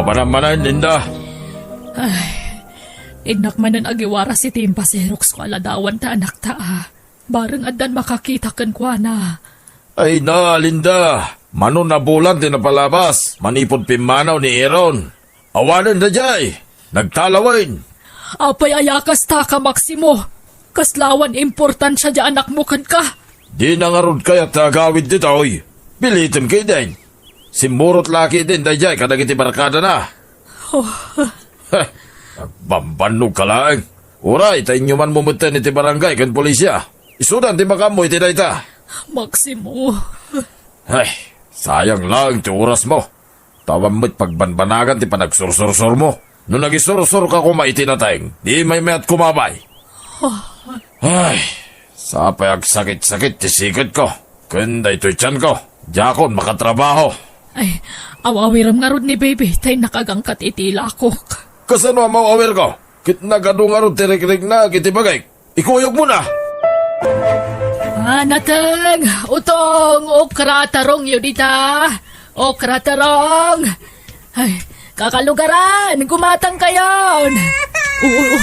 Mapanam manen, Linda. Ay, innak manen agiwaras iti impaseroksko a ladawan ti anakta a. Bareng addan makakita kenkuana. Ay na, Linda. Mano a bulan ti napalabas manipud pimmanaw ni Aaron. Awanen daydiay. Nagtalawen. Apay aya kastaka, Maximo? Kasla awan importansia diay anakmo kenka? Dina ngarud kayat ti agawid ditoy. Pilitem ketdin. Simmurot la ketdin daydiay kadagiti barkadana. Oh. Heh, agbambannogka laeng. Uray, ta inyumanmo metten iti barangay ken polisia. Isudan ti makaammo iti dayta. Maximo. Ay, sayang laeng ti orasmo. Ta awan met pagbanbanagan ti panagsursursurmo. No nagisursurka koma iti nateng, di maymayat koma pay. Ay, sapay agsakit-sakit ti siketko. Ken daytoy tianko, diakon makatrabaho. Ay, aw-awirem ngarud ni baby, ta innak agangkat iti ilakok. Kasano a maw-awirko? Ket nagadu ngarud ti rikriknak iti bagik. Ikuyogmon a! Ah, nateng, utong, okra tarongyo dita. Okra tarong. Ay, kakalugaran, gumatangkayon. Oo,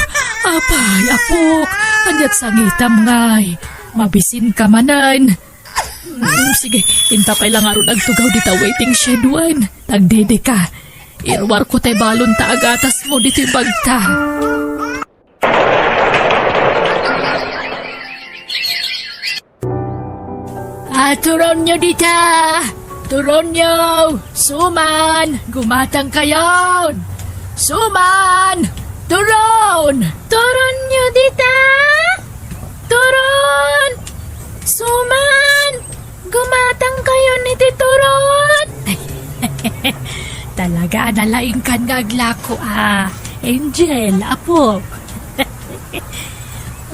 apay, apok, ania't sangitam ngay? Mabisinka manen. Mm, sige, inta pay la ngarud agtugaw dita waiting shed wen. Tagdedeka. Iruarko tay balon ta agatasmo ditoy bagta. Ah, turonyo dita! Turonyo! Suman! Gumatangkayon! Suman! Turon! Turonyo dita! Turon! Suman! Gumatangkayon iti turon! Talaga a nalaingkan nga aglako a, Angel, apok.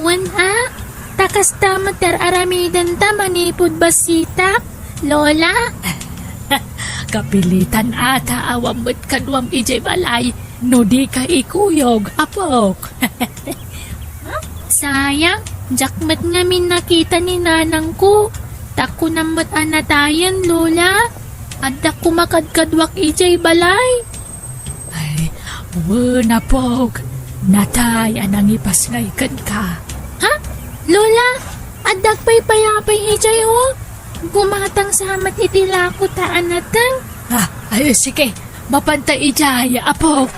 Wen a, ta kasta met ti ar-aramidenta manipud bassitak, Lola. Kapilitan a ta awan met kaduam idiay balay no dika ikuyog, apok. Sayang, diak met ngamin nakita ni nanangko. Ta kunam met a natayen, Lola. Adda kumakadkaduak idiay balay. Ay, wen, apok. Natay a nangipasngay kenka. Ha? Lola, adda agpaypayapay idiay, o. Gumatang sa met iti lako ta a nateng. Ah, ay, sige. Mapanta idiay, apok.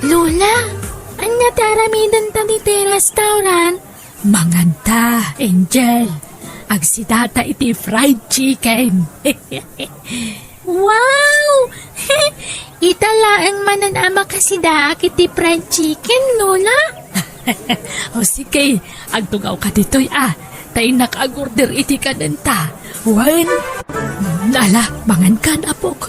Lola, ania ti aramidenta ditoy restaurant? Manganta, Angel. Agsidata iti fried chicken. Wow! Ita laeng manen a makasidaak iti fried chicken, Lola. O sige, agtugawka ditoy a. Ta innak agorder iti kanenta. Wen? Ala, mangankan, apok.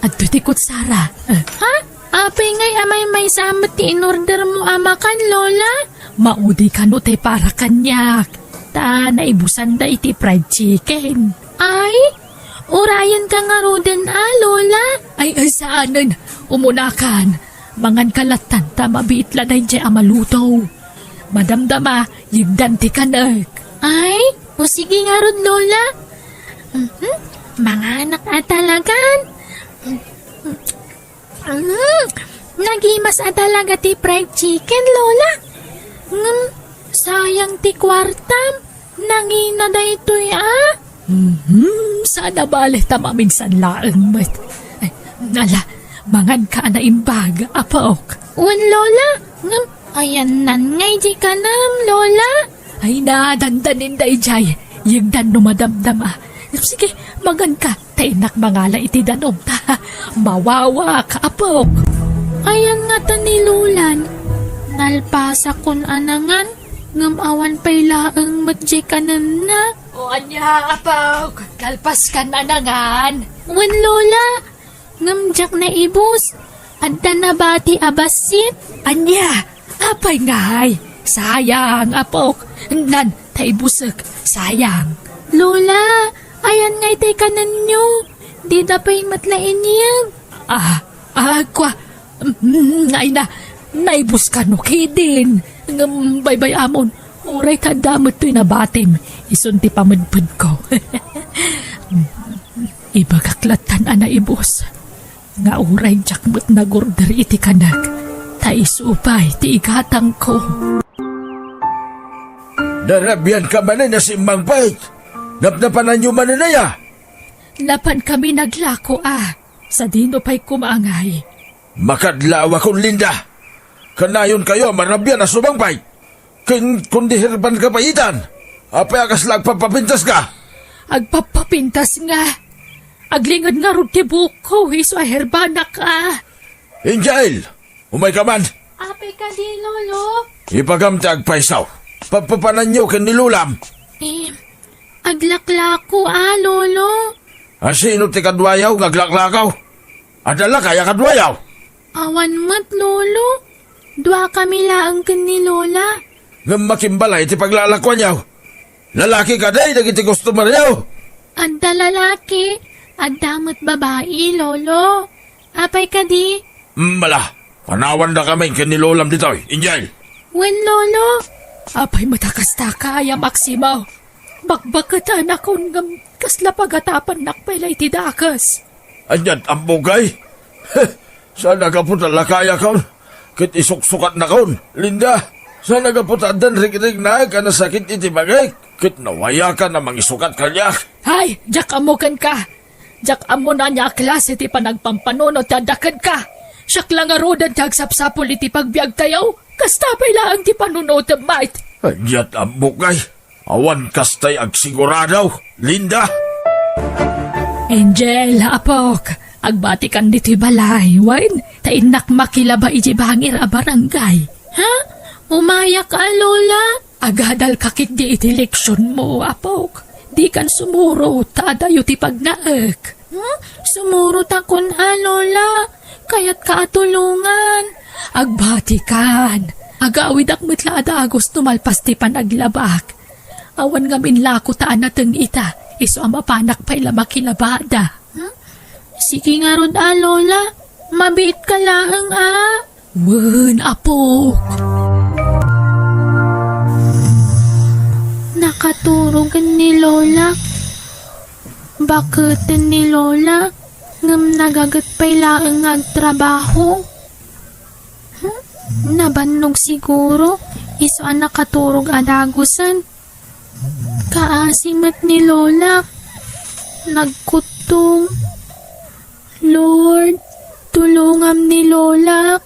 Adtoy ti kutsara. Ha? Apay ngay a maymaysa met ti inordermo a makan, Lola? Maudi kano ti para kaniak. Ta naibusanda iti fried chicken. Ay, urayenka ngaruden a, Lola? Ay, ay, saanen. Umunakan. Manganka lattan ta mabiit la daydiay a maluto. Madamdama, yegdan ti kanek. Ay, o sige ngarud, Lola. Mhm, manganak a talagan. Mm, nagimas a talaga ti fried chicken, Lola. Ngem, sayang ti kuartam. Nangina daytoy a. Mhm, saan a bale ta maminsan laeng met. Ay, ala, manganka a naimbag, apok. Wen, Lola. Ngem, ayannan ngay diay kanem, Lola. Ay, nadandanin daydiay. Yegdan no madamdama. Sige, manganka. Ta innak mangala iti danum ta mawawak, apok. Ayan ngata ni Lolan. Nalpasakon a nangan, ngem awan pay laeng met diay kanenna. O ania, apok? Nalpaskan a nangan? Wen, Lola. Ngem diak naibus. Adda nabati a bassit. Ania? Apay ngay? Sayang, apok. Nan, ta ibusek. Sayang. Lola, ayan ngay tay kanenyo. Dida pay met la inyeg. Ah, ah, kua. Mm, ay na, naibus kano ketdin. Ngem baybay-amon, uray ta adda met toy nabatim. Isun ti pamedpedko. Ibagak lattan a naibus. Nga uray diak met nagorder iti kanek, ta isu pay ti igatangko. Narabianka manen a simmangpet? Napnapananyo manen aya? Napankami naglako a, sadino pay koma ngay? Makadlawakon, Linda. Kanayonkayo a marabian a sumangpet. Ken, kundi herbanka pay itan, apay a kasla agpapapintaska? Agpapapintas nga. Aglinged ngarud ti buokko, isu a herbanak a. Angel, umayka man. Apay kadi, Lolo? Ibagam ti agpayso. Papapananyo ken ni Lolam. Eh, aglaklako a, Lolo. A, sino ti kaduayo nga aglaklako? Adda lakay a kaduayo? Awan met, Lolo. Duakami laeng ken ni Lola. Ngem makimbalay ti paglalakuanyo. Lalaki kadi dagiti customeryo? Adda lalaki, adda met babai, Lolo. Apay kadi? Mm, ala, panawandakamin ken ni Lolam ditoy, Angel. Wen, Lolo. Apay met a kasta, Maximo? Bakbaketanakon ngem kasla pagatapannakon pay la iti dakes. Ania't ammok, ay? Saan a gapu ta lakayakon ket isuksukatnakon, Linda? Saan a gapu ta addan rigrignaek a nasakit iti bangik ket nawayakan a mangisukat kaniak? Ay, diak ammo kenka. Diak ammo no ania a klase ti panagpampanunot ti adda kenka. Siak la ngaruden ti agsapsapul iti pagbiagtayo. Kasta pay laeng ti panunotem met. Ania't ammok, ay? Awan kastay agsigurado, Linda. Angel, apok, agbatikan ditoy balay, wen ta innak makilaba iti bangir a barangay. Ha? Umayak a, Lola? Agadalka ketdi iti leksionmo, apok. Dikan sumuro, ta adayo ti pagnaek. Hmm? Sumurotakon a, Lola. Kayatka a tulongan. Agbatikan. Agawidak met la a dagus no malpas ti panaglabak. Awan ngamin la kua ta a nateng ita, isu a mapanak pay la makilabada. Hmm? Sige ngarud a, Lola. Mabiitka laeng a. Wen, apok. Nakaturogen ni Lola. Baketen ni Lola, ngem nagaget pay laeng nga agtrabaho. Hmm? Nabannog siguro, isu a nakaturog a dagusen. Kaasi met ni Lola. Nagkuttong. Lord, tulongam ni Lola.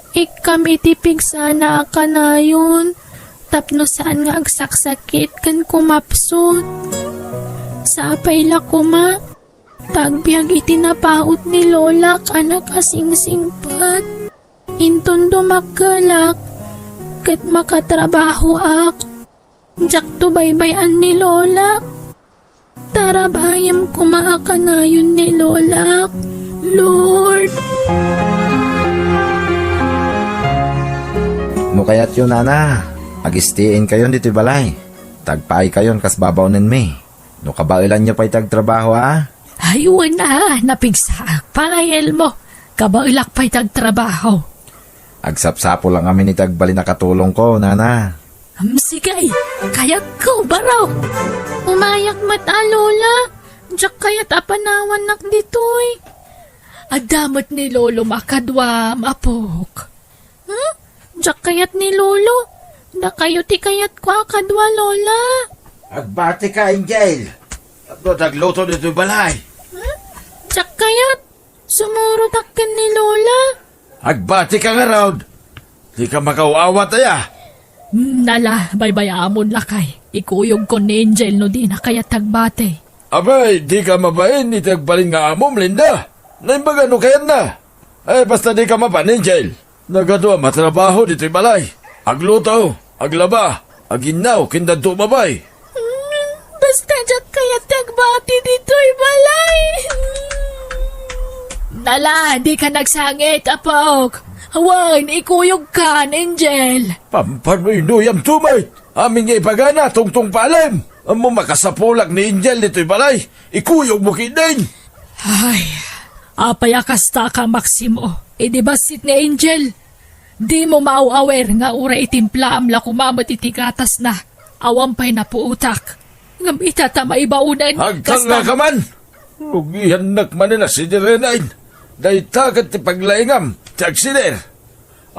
Ikkam iti pigsana a kanayon tapno saan nga agsaksakit ken kumapsut. Sapay la koma ta agbiag iti napaut ni Lolak a nakasingsingpet. Inton dumakkelak ket makatrabahoak. Diakto baybay-an ni Lola. Tarabayem koma a kanayon ni Lola. Lord. No kayatyo, nana, agistienkayon ditoy balay. Tagpaaykayon kas babaonenmi. No kabaelanyo pay ti agtrabaho, a? Ay, wen a, napigsaak pay, Elmo. Kabaelak pay ti agtrabaho. Agsapsapul a ngamin iti agbalin a katulongko, nana. Am, sige, kayatko, baro. Umayak met a, Lola. Diak kayat a panawannak ditoy. Adda met ni Lolom a kaduam, apok. Hmm? Diak kayat ni Lolo. Dakayo ti kayatko a kadua, Lola. Agbatika, Angel. Tapno dagluto ditoy balay. Hmm? Diak kayat. Sumurotak ken ni Lola. Agbatika ngarud. Dika makaaw-awat aya. Hmm, ala, baybay-amon, lakay. Ikuyogkon ni Angel no dina kayat agbati. Abay, dika mabain iti agbalin nga amom, Linda. Naimbaga no kayatna. Ay, basta dika mapan, Angel. Nagaduam a trabaho ditoy balay. Agluto, aglaba, aginnaw, ken dadto umabay. Hmm, basta diak kayat ti agbati ditoy balay. Ala, dika nagsangit, apok. Wen, ikuyogkan, Angel. Pampanuynuyam met. Amin nga ibagana, tungtong palem. Ammo makasapulak ni Angel ditoy balay. Ikuyogmo ketdin. Ay, apay a kastaka, Maximo? Idi bassit ni Angel, dimo maaw-awer nga uray itimplaam la koma met iti gatasna, awan pay napuotak. Ngem ita ta maibaonen, agkangngaka man! Rugiannak manen a sidirenain. Dayta ket ti paglaingam ti agsider.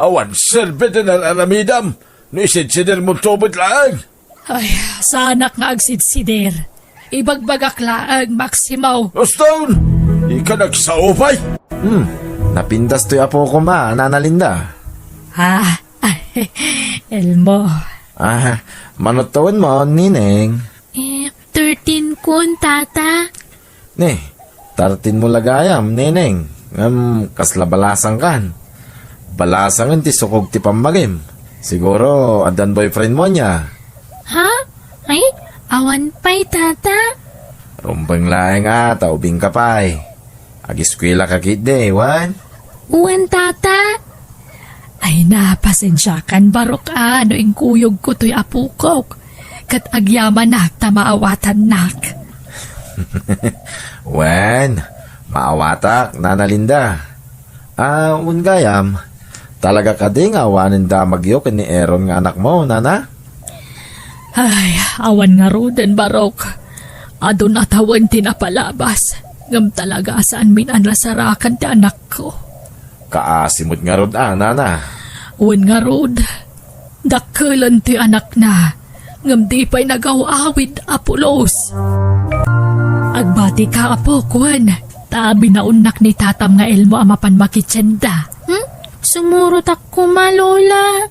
Awan serbi ti nararamidam no isidsidermo met laeng. Ay, saanak nga agsidsider. Ibagbagak laeng, Maximo. Uston! Ika nagsao pay! Hmm, napintas toy apok koma, Nana Linda. Ah, Elmo. Ah, mano tawenmo, Nineng? Eh, thirteen kon, Tata. Ni, thirteen mo la gayam, Neneng. Ngem kasla balasangkan. Balasangen ti sukog ti pammagim. Siguro, addan boyfriend mo ania? Ha? Ay, awan pay, Tata. Rumbeng laeng a, ta ubingka pay. Agiskuelaka ketdi, wen? Wen, Tata. Ay, napasensiakan barok a no inkuyogko toy apokok, ket agyamanak ta maawatannak. Wen, maawatak, Nana Linda. Ah, wen gayam, talaga kadi nga awanen damagyo ken ni Aaron nga anakmo, Nana? Ay, awan ngaruden, Barok. Adun a tawen ti napalabas, ngem talaga a saanmin a nasarakan ti anakko. Kaasi met ngarud a, nana. Wen ngarud, dakkelen ti anakna, ngem di pay nagaw-awid a pulos. Agbatika, apok, wen, ta binaonnak ni tatam nga Elmo a mapan makitienda. Hmm? Sumurotak koma, Lola.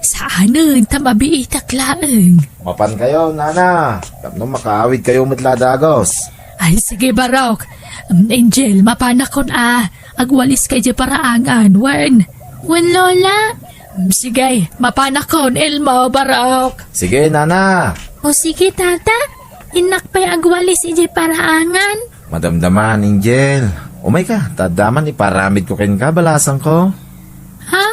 Saanen ta mabiitak laeng. Mapankayo, nana. Tapno makaawidkayo met la dagus. Ay, sige, Barok. Em, Angel, mapanakon a. Agwaliska idiay paraangan, wen. Wen, Lola. Em, sige, mapanakon, Elmo, Barok. Sige, nana. O sige, tata. Innak pay agwalis idiay paraangan. Madamdama, Angel. Umayka, ta adda man iparamidko kenka, balasangko. Ha?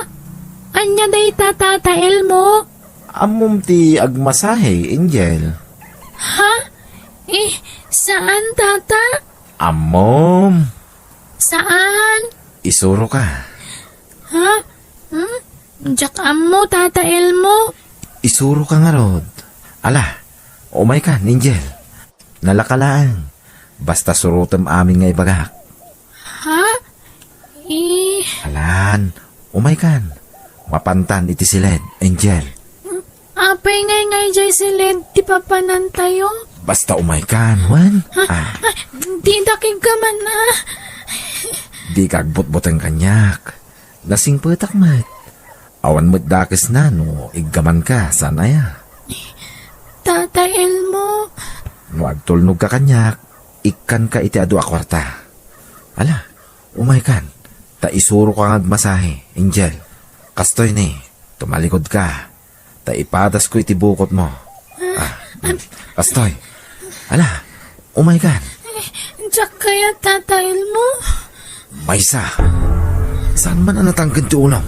Ania dayta, Tata Elmo? Ammom ti agmasahe, Angel. Ha? Eh, saan, Tata? Ammom. Saan? Isuroka. Ha? Hmm? Diak ammo, Tata Elmo. Isuroka ngarud. Ala, umaykan, Angel. Nalaka laeng. Basta surotem amin nga ibagak. Ha? Eh. Alan, umaykan. Mapantan iti siled, Angel. Apay ngay ngay jay siled ti papanantayo? Basta umaykan, wen? Ha? Ah. Ah, di dakig ka man, ah. Dika agbutbuteng kaniak. Nasingpetak met. Awan met dakesna no iggamanka, saan aya? Tata Elmo. No agtulnogka kaniak, ikkanka iti adu a kuarta. Ala, umaykan, ta isuroka nga agmasahe, Angel. Kastoy ni, tumalikod ka, ta ipadasko iti bukotmo. Ah, kastoy. Ala, umaykan. Eh, diak kayat, Tata Elmo. Maysa. Saan man a natangken ti ulam?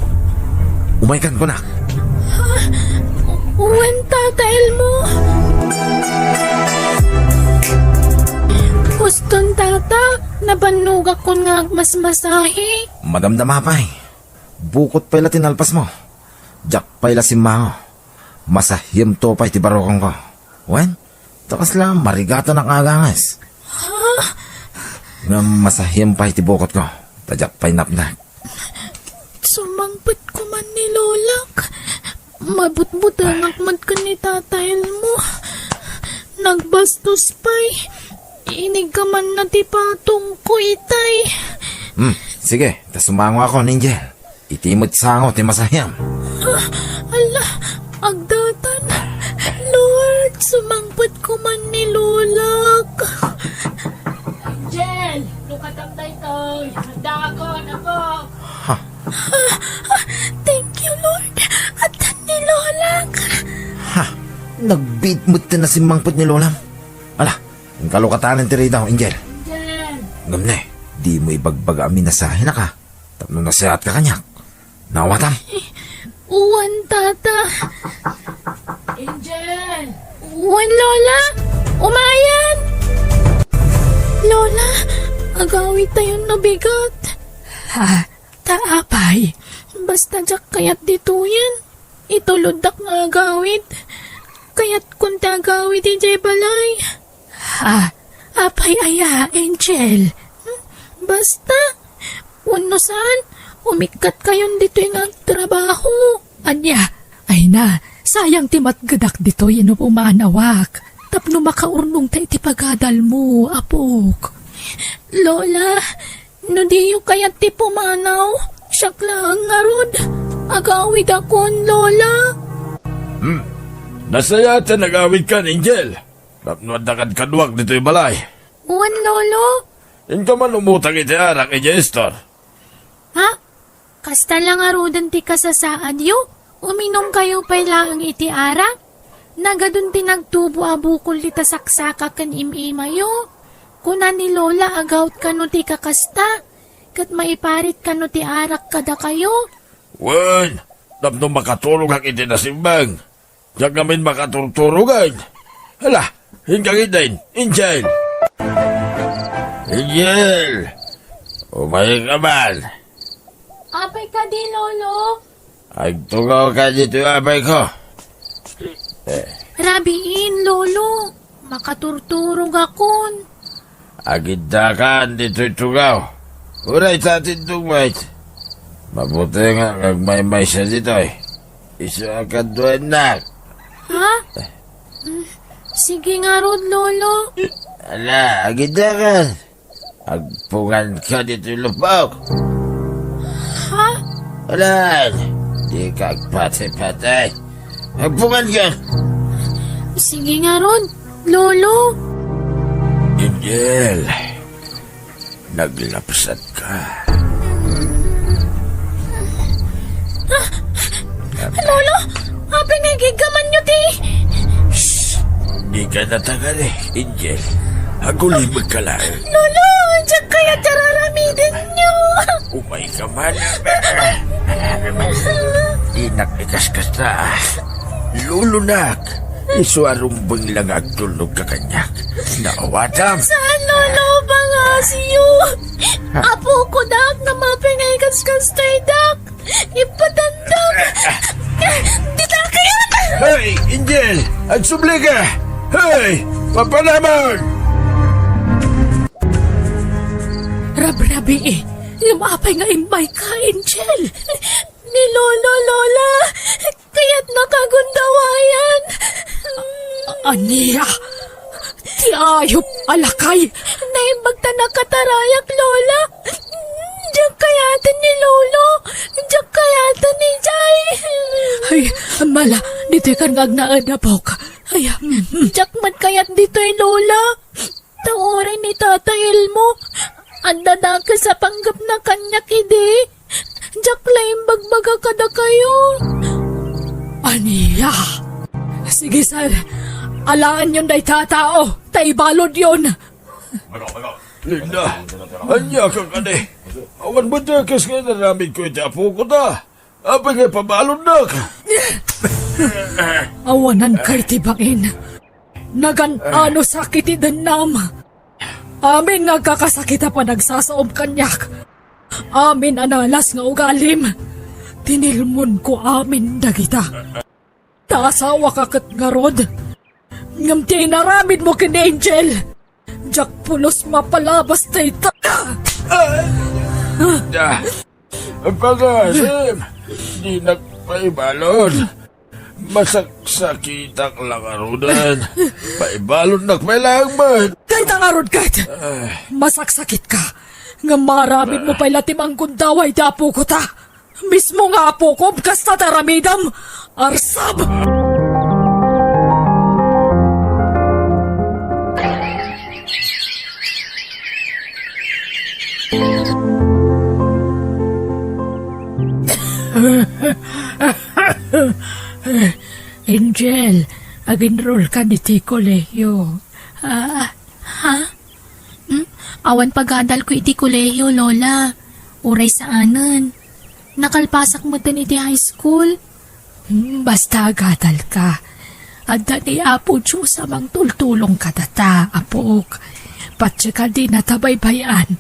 Umaykan kunak. Ha? Wen, Tata Elmo. Uston, Tata. Nabannogakon nga agmasmasahe. Madamdama pay. Bukot pay la ti nalpasmo. Diak pay la simmango. Masahiemto pay ti barukongko. Wen, ta kasla marigatanak nga aganges. Ha? Ngem masahiem pay ti bukotko. Ta diak pay napnek. Sumangpet koma ni Lolak. Mabutbutengak met ken ni Tata Elmo. Nagbastos pay. Iniggamanna ti patongko itay. Hmm, sige, ta sumangoakon, Angel. Iti met sango ti masahiem. Ah, ala, agdatan. Lord, sumangpet koma ni Lolak. Angel, lukatam daytoy. Dakon, apo. Ha? Ah, ah, thank you, Lord. Addan ni Lolak. Ha? Nagbiit met ti nasimmangpet ni Lolam. Ala, inka lukatanen ti ridaw, Angel. Angel! Ngem ne, dimo ibagbaga a minasahenak a tapno nasayaat ka kaniak. Naawatam? Wen, Tata. Angel! Wen, Lola! Umayan! Lola, agawidtayon no bigat. Ha? Ta apay? Basta diak kayat ditoyen. Ituloddak nga agawid. Kayatkon ti agawid idiay balay. Ha? Apay aya, Angel? Hmm? Basta, wenno saan, umikkat kayon ditoy nga agtrabaho. Ania? Ay na, sayang ti matgedak ditoy no pumanawak. Tapno makaurnongta iti pagadalmo, apok. Lola, no diyo kayat ti pumanaw, siak laeng ngarud. Agawidakon, Lola. Hmm. Nasayaat a nagawidkan, Angel. Tapno adda kadkaduak ditoy balay. Wen, Lolo. Inka man umutang iti arak idiay istor. Ha? Kasta la ngaruden ti kasasaadyo? Uminumkayo pay laeng iti arak? Nagadun ti nagtubo a bukol dita saksaka ken im-imayo. Kuna ni Lola a gawt kano ti kakasta, ket maiparit kano ti arak kadakayo. Wen, tapno makaturogak iti nasimbang. Diak ngamin makaturturogan. Hala, inka ngaruden, Angel. Angel! Umayka man. Apay kadi, Lolo? Agtugaw ka ditoy, apay ko. Eh. Rabiin, Lolo. Makaturturogakon. Agiddakan ditoy tugaw. Uray ta tindog met. Mabuti nga agmaymaysa ditoy. Isu a kaduennak. Ha? Mm, sige ngarud, Lolo. Ala, agiddakan. Agpunganka ditoy lupok. Ha? Alan, dika agpatay-patay. Agpunganka. Sige ngarud, Lolo. Angel, naglapsatka. Lolo, apay nga igiggamanyo ti... Shh! Dika natagali, Angel. Agulibek ka laeng. Lolo, diak kayat ti ar-aramidenyo. Umayka man. Dinak ikaskasta. Lolonak, isu a rumbeng la nga agtulnogka kaniak. Naawatam? Saan, Lolo, pangasyo? Apokon dak, nga apay nga ikaskastoydak. Ipatandok! Dita kayo! Hey, Angel! Agsubli ka! Hey! Papanamon! Rabrabii, ngem apay nga immayka, Angel? Ni Lolo, Lola, kayatnak a gundawayan. Ania? Ti ayup a lakay! Naimbag ta nakatarayak, Lola. Diak kayaten ni Lolo. Diak kayaten ni Jay. Ay, mala, ditoy kan nga agnaed, apok. Ay, mm. Diak met kayat ditoy, Lola. Ta uray ni Tata Elmo, adda dakes a panggepna kaniak idi. Diak la imbagbaga kadakayo. Ania? Sige, sir. Alaenyon dayta a tao, ta ibaludyon. Linda, ania ka kadi? Awan met dakes nga inaramidko iti apokota. Apay nga ipabaludnak? Awananka iti bangin. Nagan-anusak iti dennam. Amin nga agkakasakit a panagsasaom kaniak. Amin a nalas nga ugalim. Tinilmonko amin dagita. Ta asawaka ket ngarud. Ngem ti inaramidmo ken ni Angel, diak pulos mapalabas dayta. Ah, pagasim, dinak paibalud. Masaksakitak la ngaruden. Paibaludnak pay laeng met. Dayta ngarud ket. Ah. Masaksakitka. Ngem maaramidmo pay la ti manggundaway ti apokota. Mismo nga apokom, kasta ti aramidem. Arsab! Angel, ag-enroll ka iti kolehiyo. Ah, ha? Hmm? Awan pagadalko iti kolehiyo, Lola. Uray saanen. Nakalpasak metten iti high school. Hmm, basta agadalka. Adda ni Apo Dios a mangtultulong kadata, apok. Patse ka di natabaybay-an.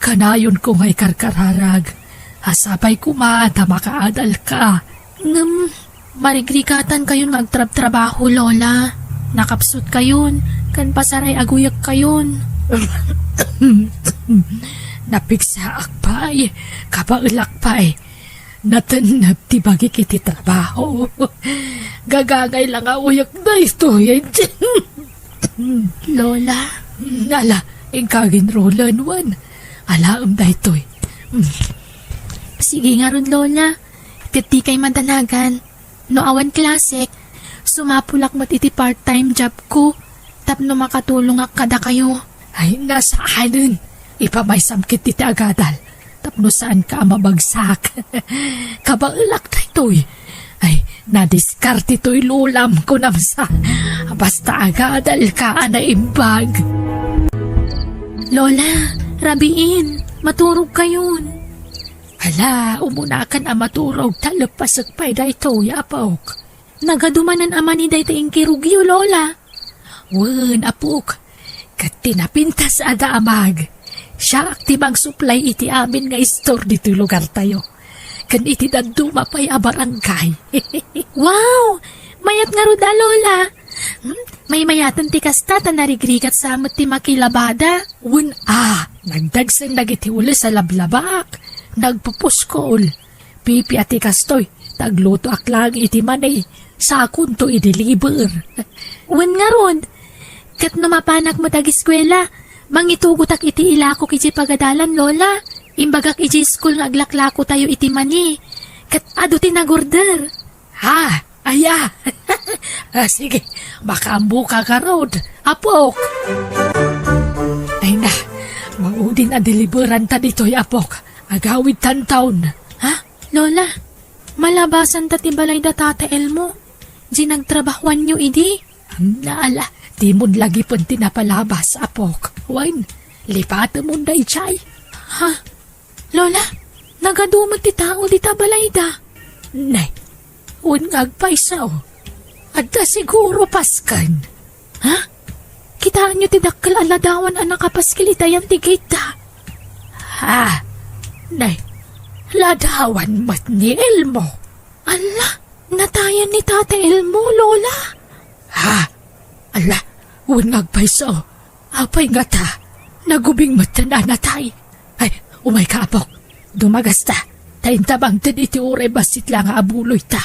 Kanayonko nga ikarkararag. Asapay koma ta makaadalka. Ngem, marigrigatankayon nga agtrabtrabaho, Lola. Nakapsutkayon, ken pasaray aguyekkayon. Napigsaak pay, kabaelak pay. Natennep ti bagik iti trabaho. Gagangay la nga uyek daytoy. Lola. Ala, inka ag-enrollen wen. Alaem daytoy. Sige ngarud, Lola. Ket dikay madanagan. No awan klasek, sumapulak met iti part-time job ko tapno makatulongak kadakayo. Ay, nasaanen. Ipamaysam ketdi ti agadal tapno saanka a mabagsak. Kabaelak daytoy. Ay, nadiskarte toy lolam, kunam sa. Basta agadalka a naimbag. Lola, rabiin, maturogkayon. Ala, umunakan a maturog ta leppasek pay daytoy, apok. Nagadumanan a mani dayta inkirugyo, Lola. Wen, apok. Ket ti napintas a damag. Siak ti mangsuplay iti amin nga istor ditoy lugartayo. Ken iti dadduma pay a barangay. Wow! Mayat ngarud a, Lola. Hmm? Maymayaten ti kasta ta narigrigat sa met ti makilabada. Wen a, nagdagsen dagiti ules a lablabak. Nagpupuskol. Pipiat ti kastoy, ta aglutoak laeng iti mani, sakonto i-deliver. Wen ngarud, ket no mapanak met agiskuela, mangitugotak iti ilakok idiay pagadalan, Lola. Imbagak idiay school nga aglaklakotayo iti mani, ket adu ti nagorder. Ha? Aya? Ah, sige, makaammoka garud, apok. Ay na, maudin a deliveranta ditoy, apok. Agawidtan taon. Ha? Lola, malabasanta ti balay da Tata Elmo. Di nagtrabahoanyo idi? Naala, dimon lagipen ti napalabas, apok. Wen, lipatemon daydiay. Ha? Lola, nagadu met ti tao dita balayda. Nay, wen nga agpayso. Adda siguro pasken. Ha? Kitaenyo ti dakkel a ladawan a nakapaskil itayan ti gate da. Ha? Nay, ladawan met ni Elmo. Ala, natayan ni Tata Elmo, Lola. Ha? Ala, wen nga agpayso. Apay ngata? Nagubing metten a natay. Ay, umayka, apok. Dumagasta. Ta inta mangted iti uray bassit la nga abuloyta.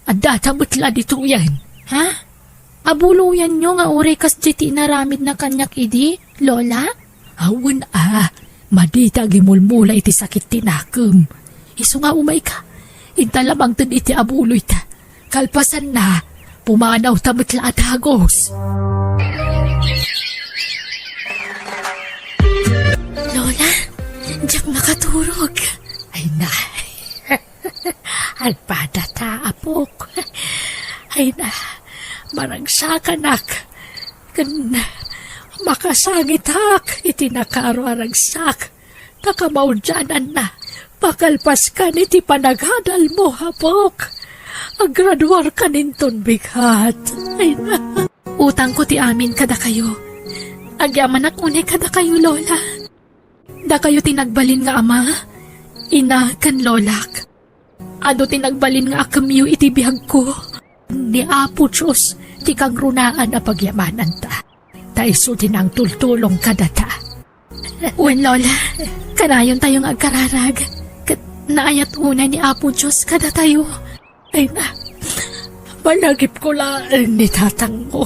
Addata met la ditoyen. Ha? Abuloyanyo nga uray kasdiay ti inaramidna kaniak idi, Lola? Awan a, madita agimulmula iti sakit ti nakem. Isu nga umayka, inta la mangted iti abuloyta. Kalpasanna, pumanawta met la a dagus. Lola, diak makaturog. Ay na. Agpadata, apok. Ay na, maragsakanak. Ken makasangitak iti nakaaro a ragsak. Ta kamaudiananna, pakalpaskan iti panagadalmo, apok. Agraduarkan inton bigat. Ay na. Utangko ti amin kadakayo. Agyamanak unay kadakayo, Lola. Dakayo ti nagbalin nga ama, ina, ken lolak. Adu ti nagbalin nga akemyo iti biagko. Ni Apo Dios ti kangrunaan a pagyamananta. Ta isu ti nangtultulong kadata. Wen, Lola, kanayontayo nga agkararag. Ket naayat unay ni Apo Dios kadatayo. Ay na, malagipko laeng ni tatangmo.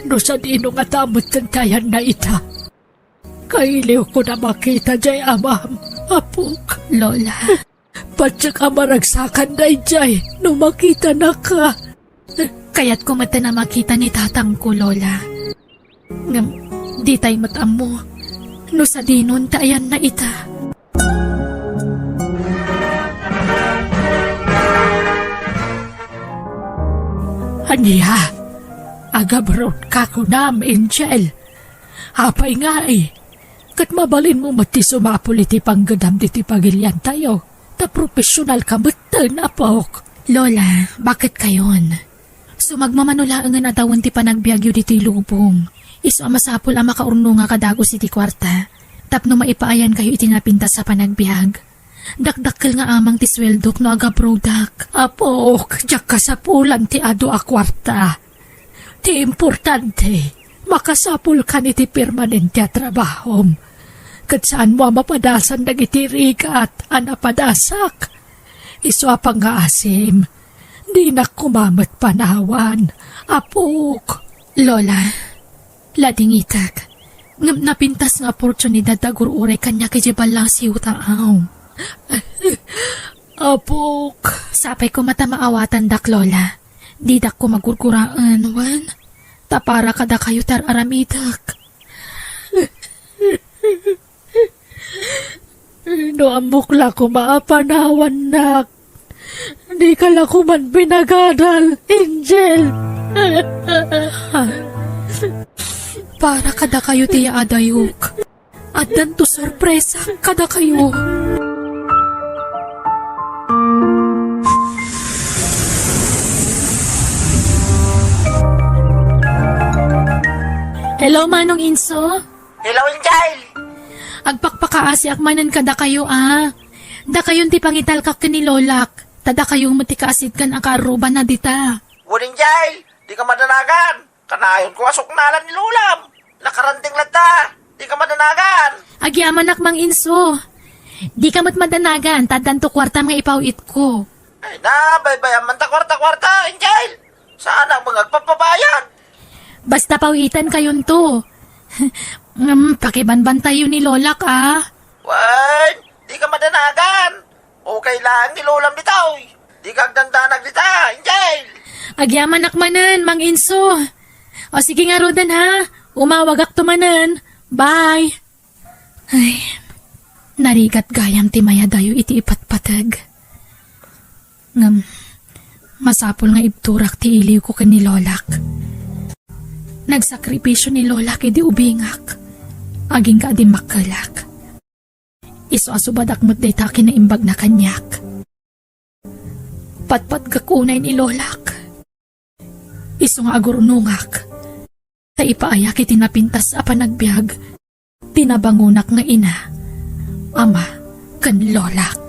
No sadino ngata metten ti ayanna ita. Kailiwko a makita diay amam, apok. Lola. Patiek a maragsakan daydiay no makitanaka. Kayatko met a makita ni tatangko, Lola. Ngem, ditay met ammo no sadinon ti ayanna ita. Ania? Agabroadka kunam, Angel? Apay ngay? Ket mabalinmo met ti sumapul iti panggedam ditoy pagiliantayo, ta profesionalka metten, apok. Lola, baketkayon? Sumagmamano laengen a tawen ti panagbiagyo ditoy lubong. Isu a masapul a makaurnonga a dagus iti kuarta, tapno maipaayankayo iti napintas a panagbiag. Dakdakkel nga amang ti sueldok no agabroadak. Apok, diak kasapulan ti adu a kuarta. Ti importante, makasapulkan iti permanente a trabahom. Ket saanmo a mapadasan dagiti rigat a napadasak. Isu a pangngaasim, dinak koma met panawan, apok. Lola, ladingitak. Ngem napintas nga oportunidad ti agur-uray kaniak idiay ballasiw ta aw. Apok. Sapay koma ta maawatandak, Lola. Didak koma gurguraen, wen? Ta para kadakayo ti ar-aramidek. No ammok la koma a panawannak, dika la koman pinagadal, Angel. Para kadakayo ti yaadayok. Addanto sorpresa kadakayo. Hello, Manong Inso? Hello, Angel! Agpakpakaasiak manen kadakayo, a. Dakayon ti pangitalkak ken ni Lolak, ta dakayo met ti kaasitgan a kaarrubanna dita. Wen, Angel, dika madanagan. Kanayonko a suknalan ni Lolam. Nakaranding latta. Dika madanagan. Agyamanak, Mang Inso. Dika met madanagan, ta addanto kuartam nga ipaw-itko. Ay na, baybayan man ta kuarta-kuarta, Angel. Saanak nga agpapabayad. Basta paw-itankayonto. Ngem, pakibanbantayo ni Lolak, a. Wen, dika madanagan. Okay laeng ni Lolam ditoy. Dika agdandanag dita, Angel. Agyamanak manen, Mang Inso. O sige ngaruden, ha. Umawagakto manen. Bye. Ay, narigat gayam ti mayadayo iti ipatpateg. Ngem, masapul nga ibturak ti iliwko ken ni Lolak. Nagsakripisio ni Lolak idi ubingak. Agingga a dimmakkelak. Isu a subadak met dayta kinaimbagna kaniak. Patpatgak unay ni Lolak. Isu nga agurnongak. Ta ipaayak iti napintas a panagbiag ti nabangonak nga ina, ama, ken Lolak.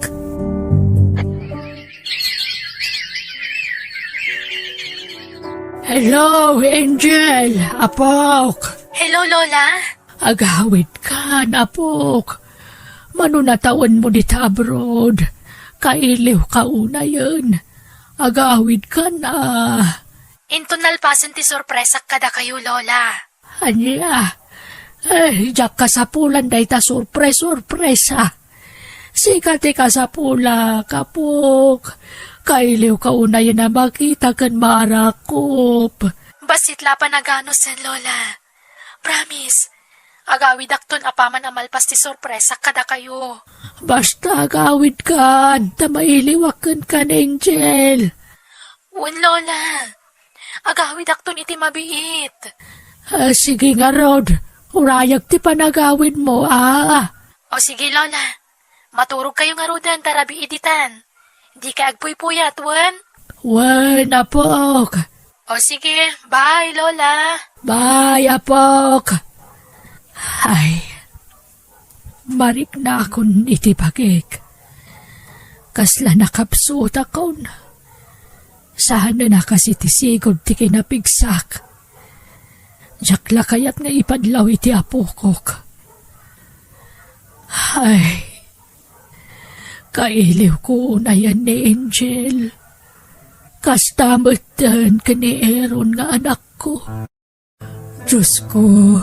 Hello, Angel, apok. Hello, Lola. Agawidkan, apok. Mano natawenmo dita abroad? Kailiwka unayen. Agawidkan, a. Inton nalpasen ti sorpresak kadakayo, Lola. Ania? Eh, diak kasapulan dayta surpres-surpresa. Sika ti kasapulak, apok. Kailiwka unayen a makita ken maarakop. Bassit la a panaganusen, Lola. Promise, agawidakton apaman a malpas ti sorpresak kadakayo. Basta agawidkan, ta mailiwak kenka, Angel. Wen, Lola. Agawidakton iti mabiit. Ah, sige ngarud, urayek ti panagawidmo, a. O sige, Lola. Maturogkayo ngaruden ta rabii ditan. Dikay agpuypuyat, wen? Wen, apok. O sige, bye, Lola. Bye, apok. Ay, mariknakon iti bagik. Kasla nakapsutakon. Saanen a kas iti sigud ti kinapigsak. Diak la kayat nga ipadlaw iti apokok. Ay, kailiwko unayen ni Angel. Kasta metten ken ni Aaron nga anakko. Diosko,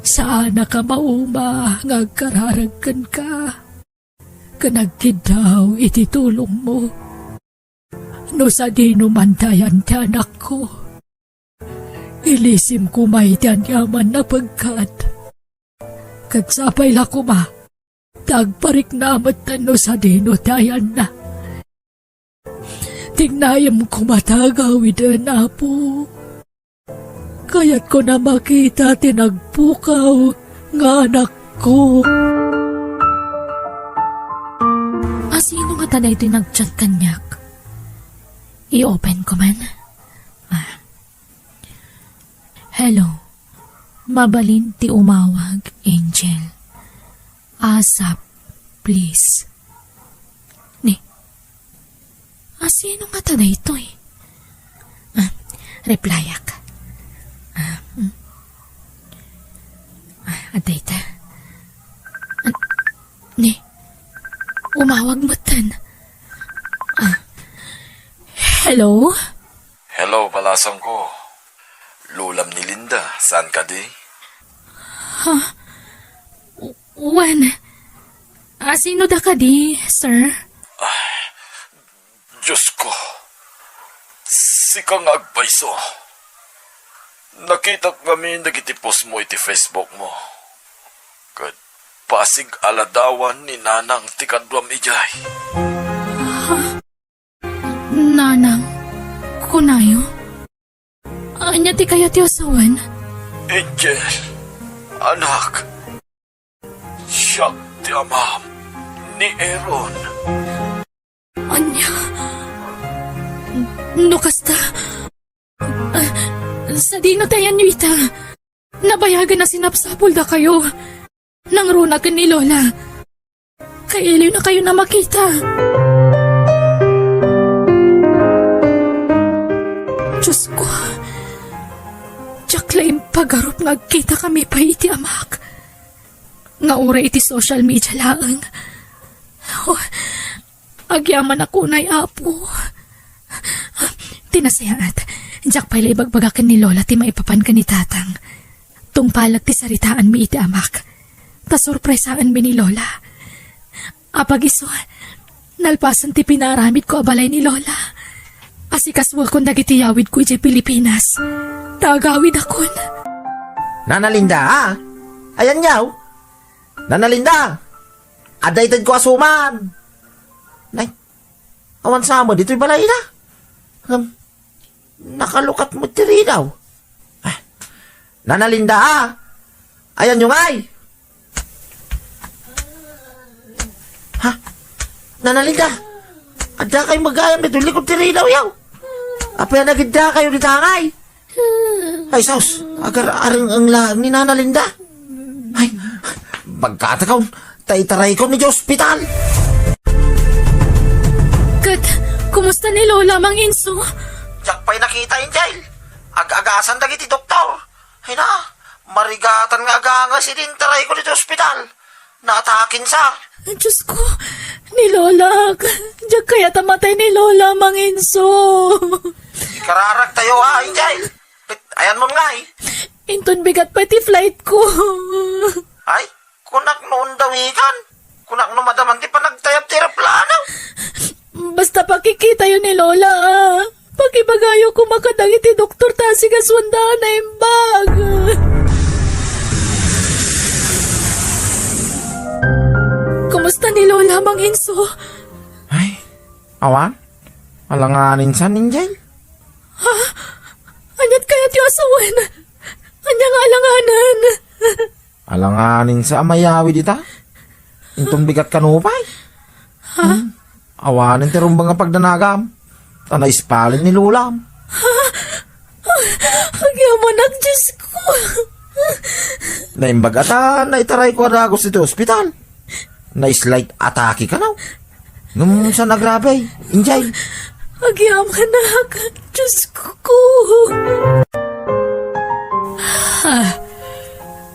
saanak a mauma nga agkararag kenka ken agkiddaw iti tulongmo. No sadino man dayan ti anakko, ilisim koma iti aniaman a pekkat. Ket sapay la koma ta agparikna met no sadino ti ayanna. Tignayem koma ta agawiden, Apo. Kayatko a makita ti nagpukaw nga anakko. A, sino ngata daytoy nag-chat kaniak? I-open ko man. Ah. Hello. Mabalin ti umawag, Angel. ASAP, please. Ni, a, sino ngata daytoy? Ah, replyak. Ah, mm. Ah, adda ita. Ah, ni, umawag metten. Ah, hello? Hello, balasangko. Lolam ni Linda, saan kadi? Ha? W-, wen. A, sino da kadi, sir? Ay, Diosko. Sika nga agpayso. Nakitak ngamin dagiti post mo iti Facebook mo. Ket pasig a ladawan ni Nanang ti kaduam idiay. Ha? Nanang, kunayo? Ania ti kayatyo a sawen? Angel, anak, siak ti amam ni Aaron. Ania? No kasta, ah, sadino ti ayanyo ita? Nabayagen a sinapsapul dakayo. Nangruna ken ni Lola. Kailiwnakayon a makita. Pagarup nga agkitakami pay iti amak. Nga uray iti social media laeng. Oh, agyamanak unay, Apo. Ti nasayaat, diak pay la ibagbaga ken ni Lola ti maipapan ken ni Tatang. Tungpalek ti saritaanmi iti amak. Ta sorpresaenmi ni Lola. Apag isu, nalpasen ti pinaaramidko a balay ni Lola. Asikasuakon dagiti yawidko idiay Pilipinas. Ta agawidakon. Nana Linda, a? Ayanyo? Nana Linda! Adda itedko a suman! Nay, awan sa met ditoy balayda. Ngem, nakalukat met ti ridaw. Ah, Nana Linda, a? Ayanyo ngay? Ha? Nana Linda, addakayo met gayam ditoy likod ti ridawyo. Apay a nagiddakayo dita ngay? Ay, sus, agar-areng-eng laeng ni Nana Linda. Ay, magkatakon, ta itaraykon idiay ospital. Ket, kumusta ni Lola, Mang Inso? Diak pay nakita, Angel. Ag-agasan dagiti doktor. Ay na, marigatan nga agangas idi intaraykon iti ospital. Naatakinsa. Diyos ko, ni Lola, diak kayat a matay ni Lola, Mang Inso. Ikararaktayo, a, Angel. Ket ayanmon ngay? Inton bigat pay ti flight ko. Ay, kunak no undawigan. Kunak no madaman ti panagtayab ti eroplano. Basta pakikitayo ni Lola, a. Pakibagayo koma kadagiti doktor ta asikasuanda a naimbag. Kumusta ni Lola, Mang Inso? Ay, awan. Alanganin sa, Angel. Ha? Aniat kayatyo a sawen? Ania nga alanganen? Alanganin sa a mayawid ita. Inton bigat kano pay. Ha? Hmm? Awanen ti rumbeng a pagdanagam. Ta naispalen ni Lolam. Ha? Agyamanak, Diyos ko. Naimbag a ta naitarayko a dagus iti ospital. Naislike atake kano. Ngem saan agrabe, Angel? Agyamanak, Diyos ko. Ah,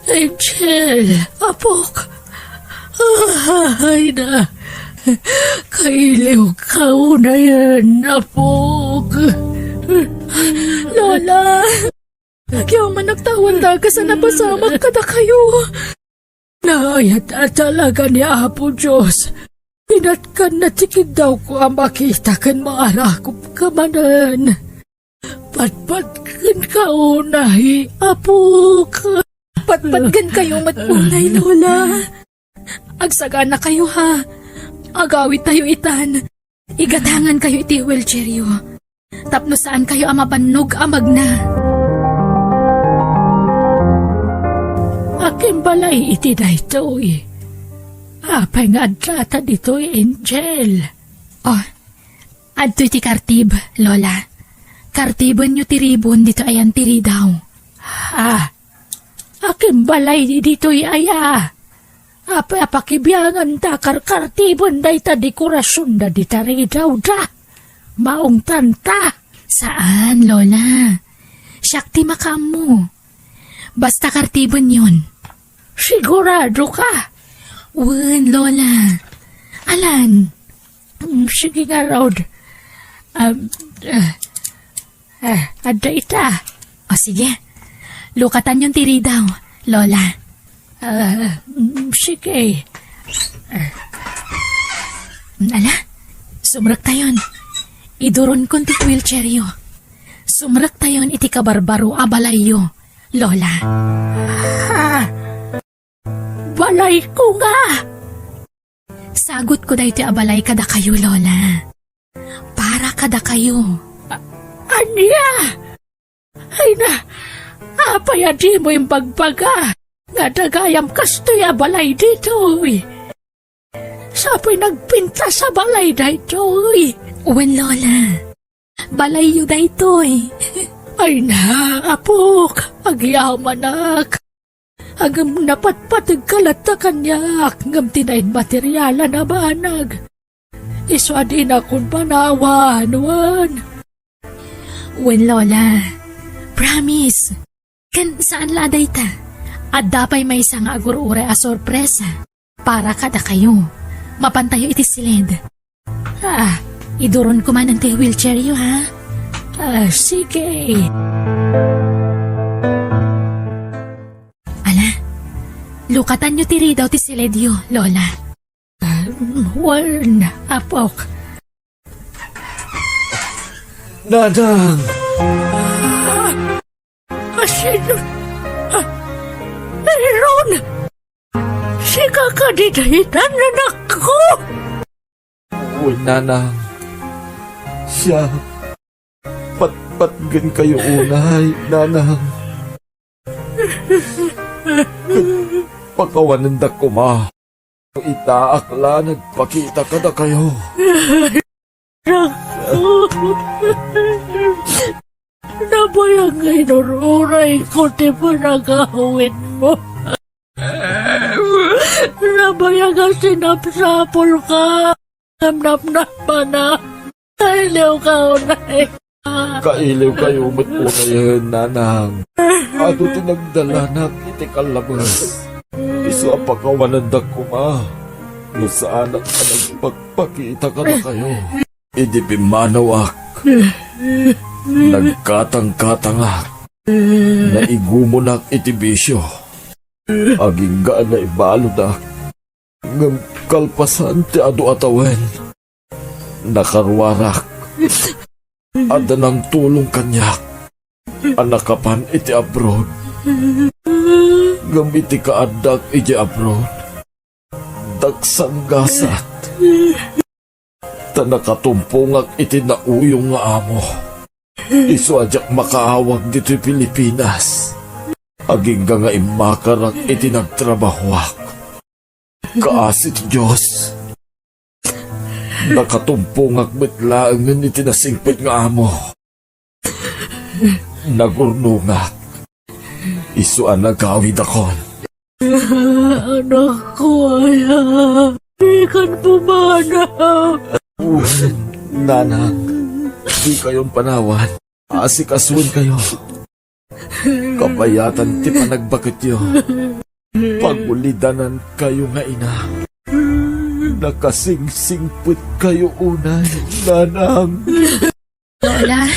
Angel, apok. Ay na. Kailiw ka unayen, apok. Lola, agyamanak ta awan dagus a napasamak kadakayo. Naayat a talaga ni Apo Dios. Pinatganna ti kiddawko a makita ken maarakop ka manen. Patpatgenka unay, apok. Patpatgenkayo met unay, Lola. Agsaganakayo, ha. Agawidtayo itan. Igatangankayo iti wheelchairyo tapno saankayo a mabannog a magna. Akin balay iti daytoy. Apay nga addata ditoy, Angel? Oh, adtoy ti kartib, Lola. Kartibenyo ti ribon ditoy ayan ti ridaw. Ah, akin balay ditoy aya? Apay a pakibiangan ta karkartiben dayta dekorasionda dita ridawda? Maungtan ta. Saan, Lola. Siak ti makaammo. Basta kartibenyon. Sigurado ka? Wen, Lola. Alan. Mm, sige ngarud. Um, ah, ah, adda ita. O, sige. Lukatanyon ti ridaw, Lola. Ah, mm, sige. Ah. Ala, sumrektayon. Iduronkon ti wheelchairyo. Sumrektayon iti kabarbaro a balayyo, Lola. Ah! Balayko nga! Sagutko daytoy a balay kadakayo, Lola. Para kadakayo. A-, ania? Ay na, apay a dimo imbagbaga nga adda gayam kastoy a balay ditoy? Sapoy nagpintas a balay daytoy. Wen, Lola. Balayyo daytoy. Ay na, apok, agyamanak. Ngem napatpategka latta kaniak, ngem ti nainmaterialan a banag, isu a dinakon panawan, wen. Wen, Lola. Promise. Ken saan la a dayta. Adda pay maysa nga agur-uray a sorpresa para kadakayo. Mapantayo iti siled. Ah, iduron ko man ti wheelchairyo, ha? Ah, sige. Ala, lukatanyo ti ridaw ti siledyo, Lola. Ah, wen, apok. Nanang! Asin, ah, Aaron! Sika kadi daytan, anakko? Wen, Nanang. Siak, patpatgenkayo unay, Nanang. Ket pakawanendak koma. Itaak la nagpakita kadakayo. Nabayag nga inur-urayko ti panagawidmo. Nabayag a sinapsapulka. Namnamnamana. Kailiwka unay. Kailiwkayo met unayen, Nanang. Adu ti nagdalanak iti kallabes. Isu a pakawanendak koma no saanak a nagpakpakita kadakayo. Idi pimmanawak, nagkatangkatangak, naigumunak iti bisio. Agingga a naibaludak, ngem kalpasan ti adu a tawen, nakaruarak. Adda nangtulong kaniak a nakapan iti abroad. Ngem iti kaaddak iti abroad, daksanggasat. Ta nakatumpongak iti nauyong nga amo. Isu a diak makaawag ditoy Pilipinas. Agingga nga immakarak iti nagtrabahoak. Kaasi ti Dios, nakatumpongak met laengen iti nasingpet nga amo. Nagurnongak. Isu a nagawidakon. Anakko aya, dikan pumanaw. Wen, Nanang, dikayon panawan. Asikasuenkayo. Kabayatan ti panagbaketyo. Pagulidanankayo nga ina. Nakasingsingpetkayo unay, Nanang. Lola,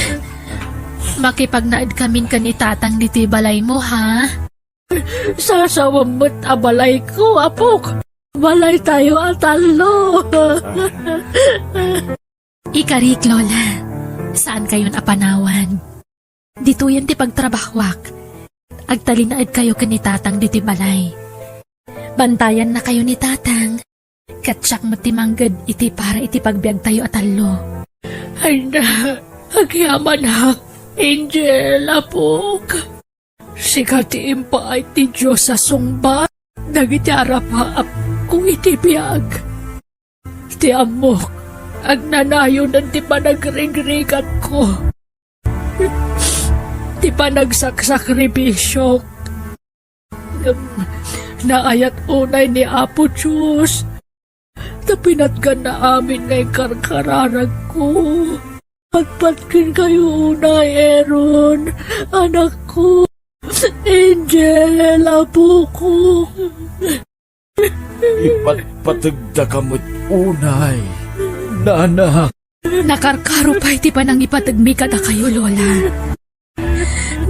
makipagnaedkamin ken ni Tatang ditoy balaymo, ha? Sasawem met a balayko, apok. Balaytayo a tallo. Ikarik, Lola. Saankayon a panawan. Ditoyen ti pagtrabahoak. Agtalinaedkayo ken ni Tatang ditoy balay. Bantayannakayo ni Tatang. Ket siak met ti mangged iti para iti pagbiagtayo a tallo. Ay na, agyamanak, Angel, apok. Sika ti impaay ti Dios a sungbat dagiti arapaapko iti biag. Ti ammok, agnanayonen ti panagrigrikatko, ti panagsaksakripisio. Ngem naayat unay ni Apo Dios, ta pinatganna amin nga inkarkararagko. Patpatgenkayo unay, Aaron, anakko. Angel, apoko. Ipatpategdaka met unay, nanak. Nakarkaro pay ti panangipategmi kadakayo, Lola.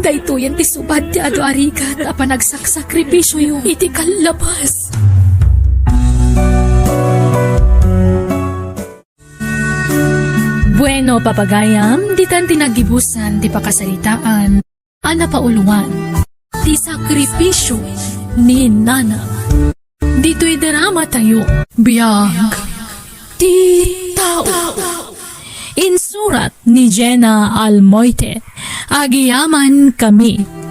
Daytoyen ti subad ti adu a rigat a panagsaksakripisioyo iti kallabas. Bueno, papagayam, ditan ti nagibusan ti pakasaritaan a napauluan, ti sakripisio ni Nana. Ditoy drama tayo, Biag ti Tao. Insurat ni Jenna Almoite. Agyamankami.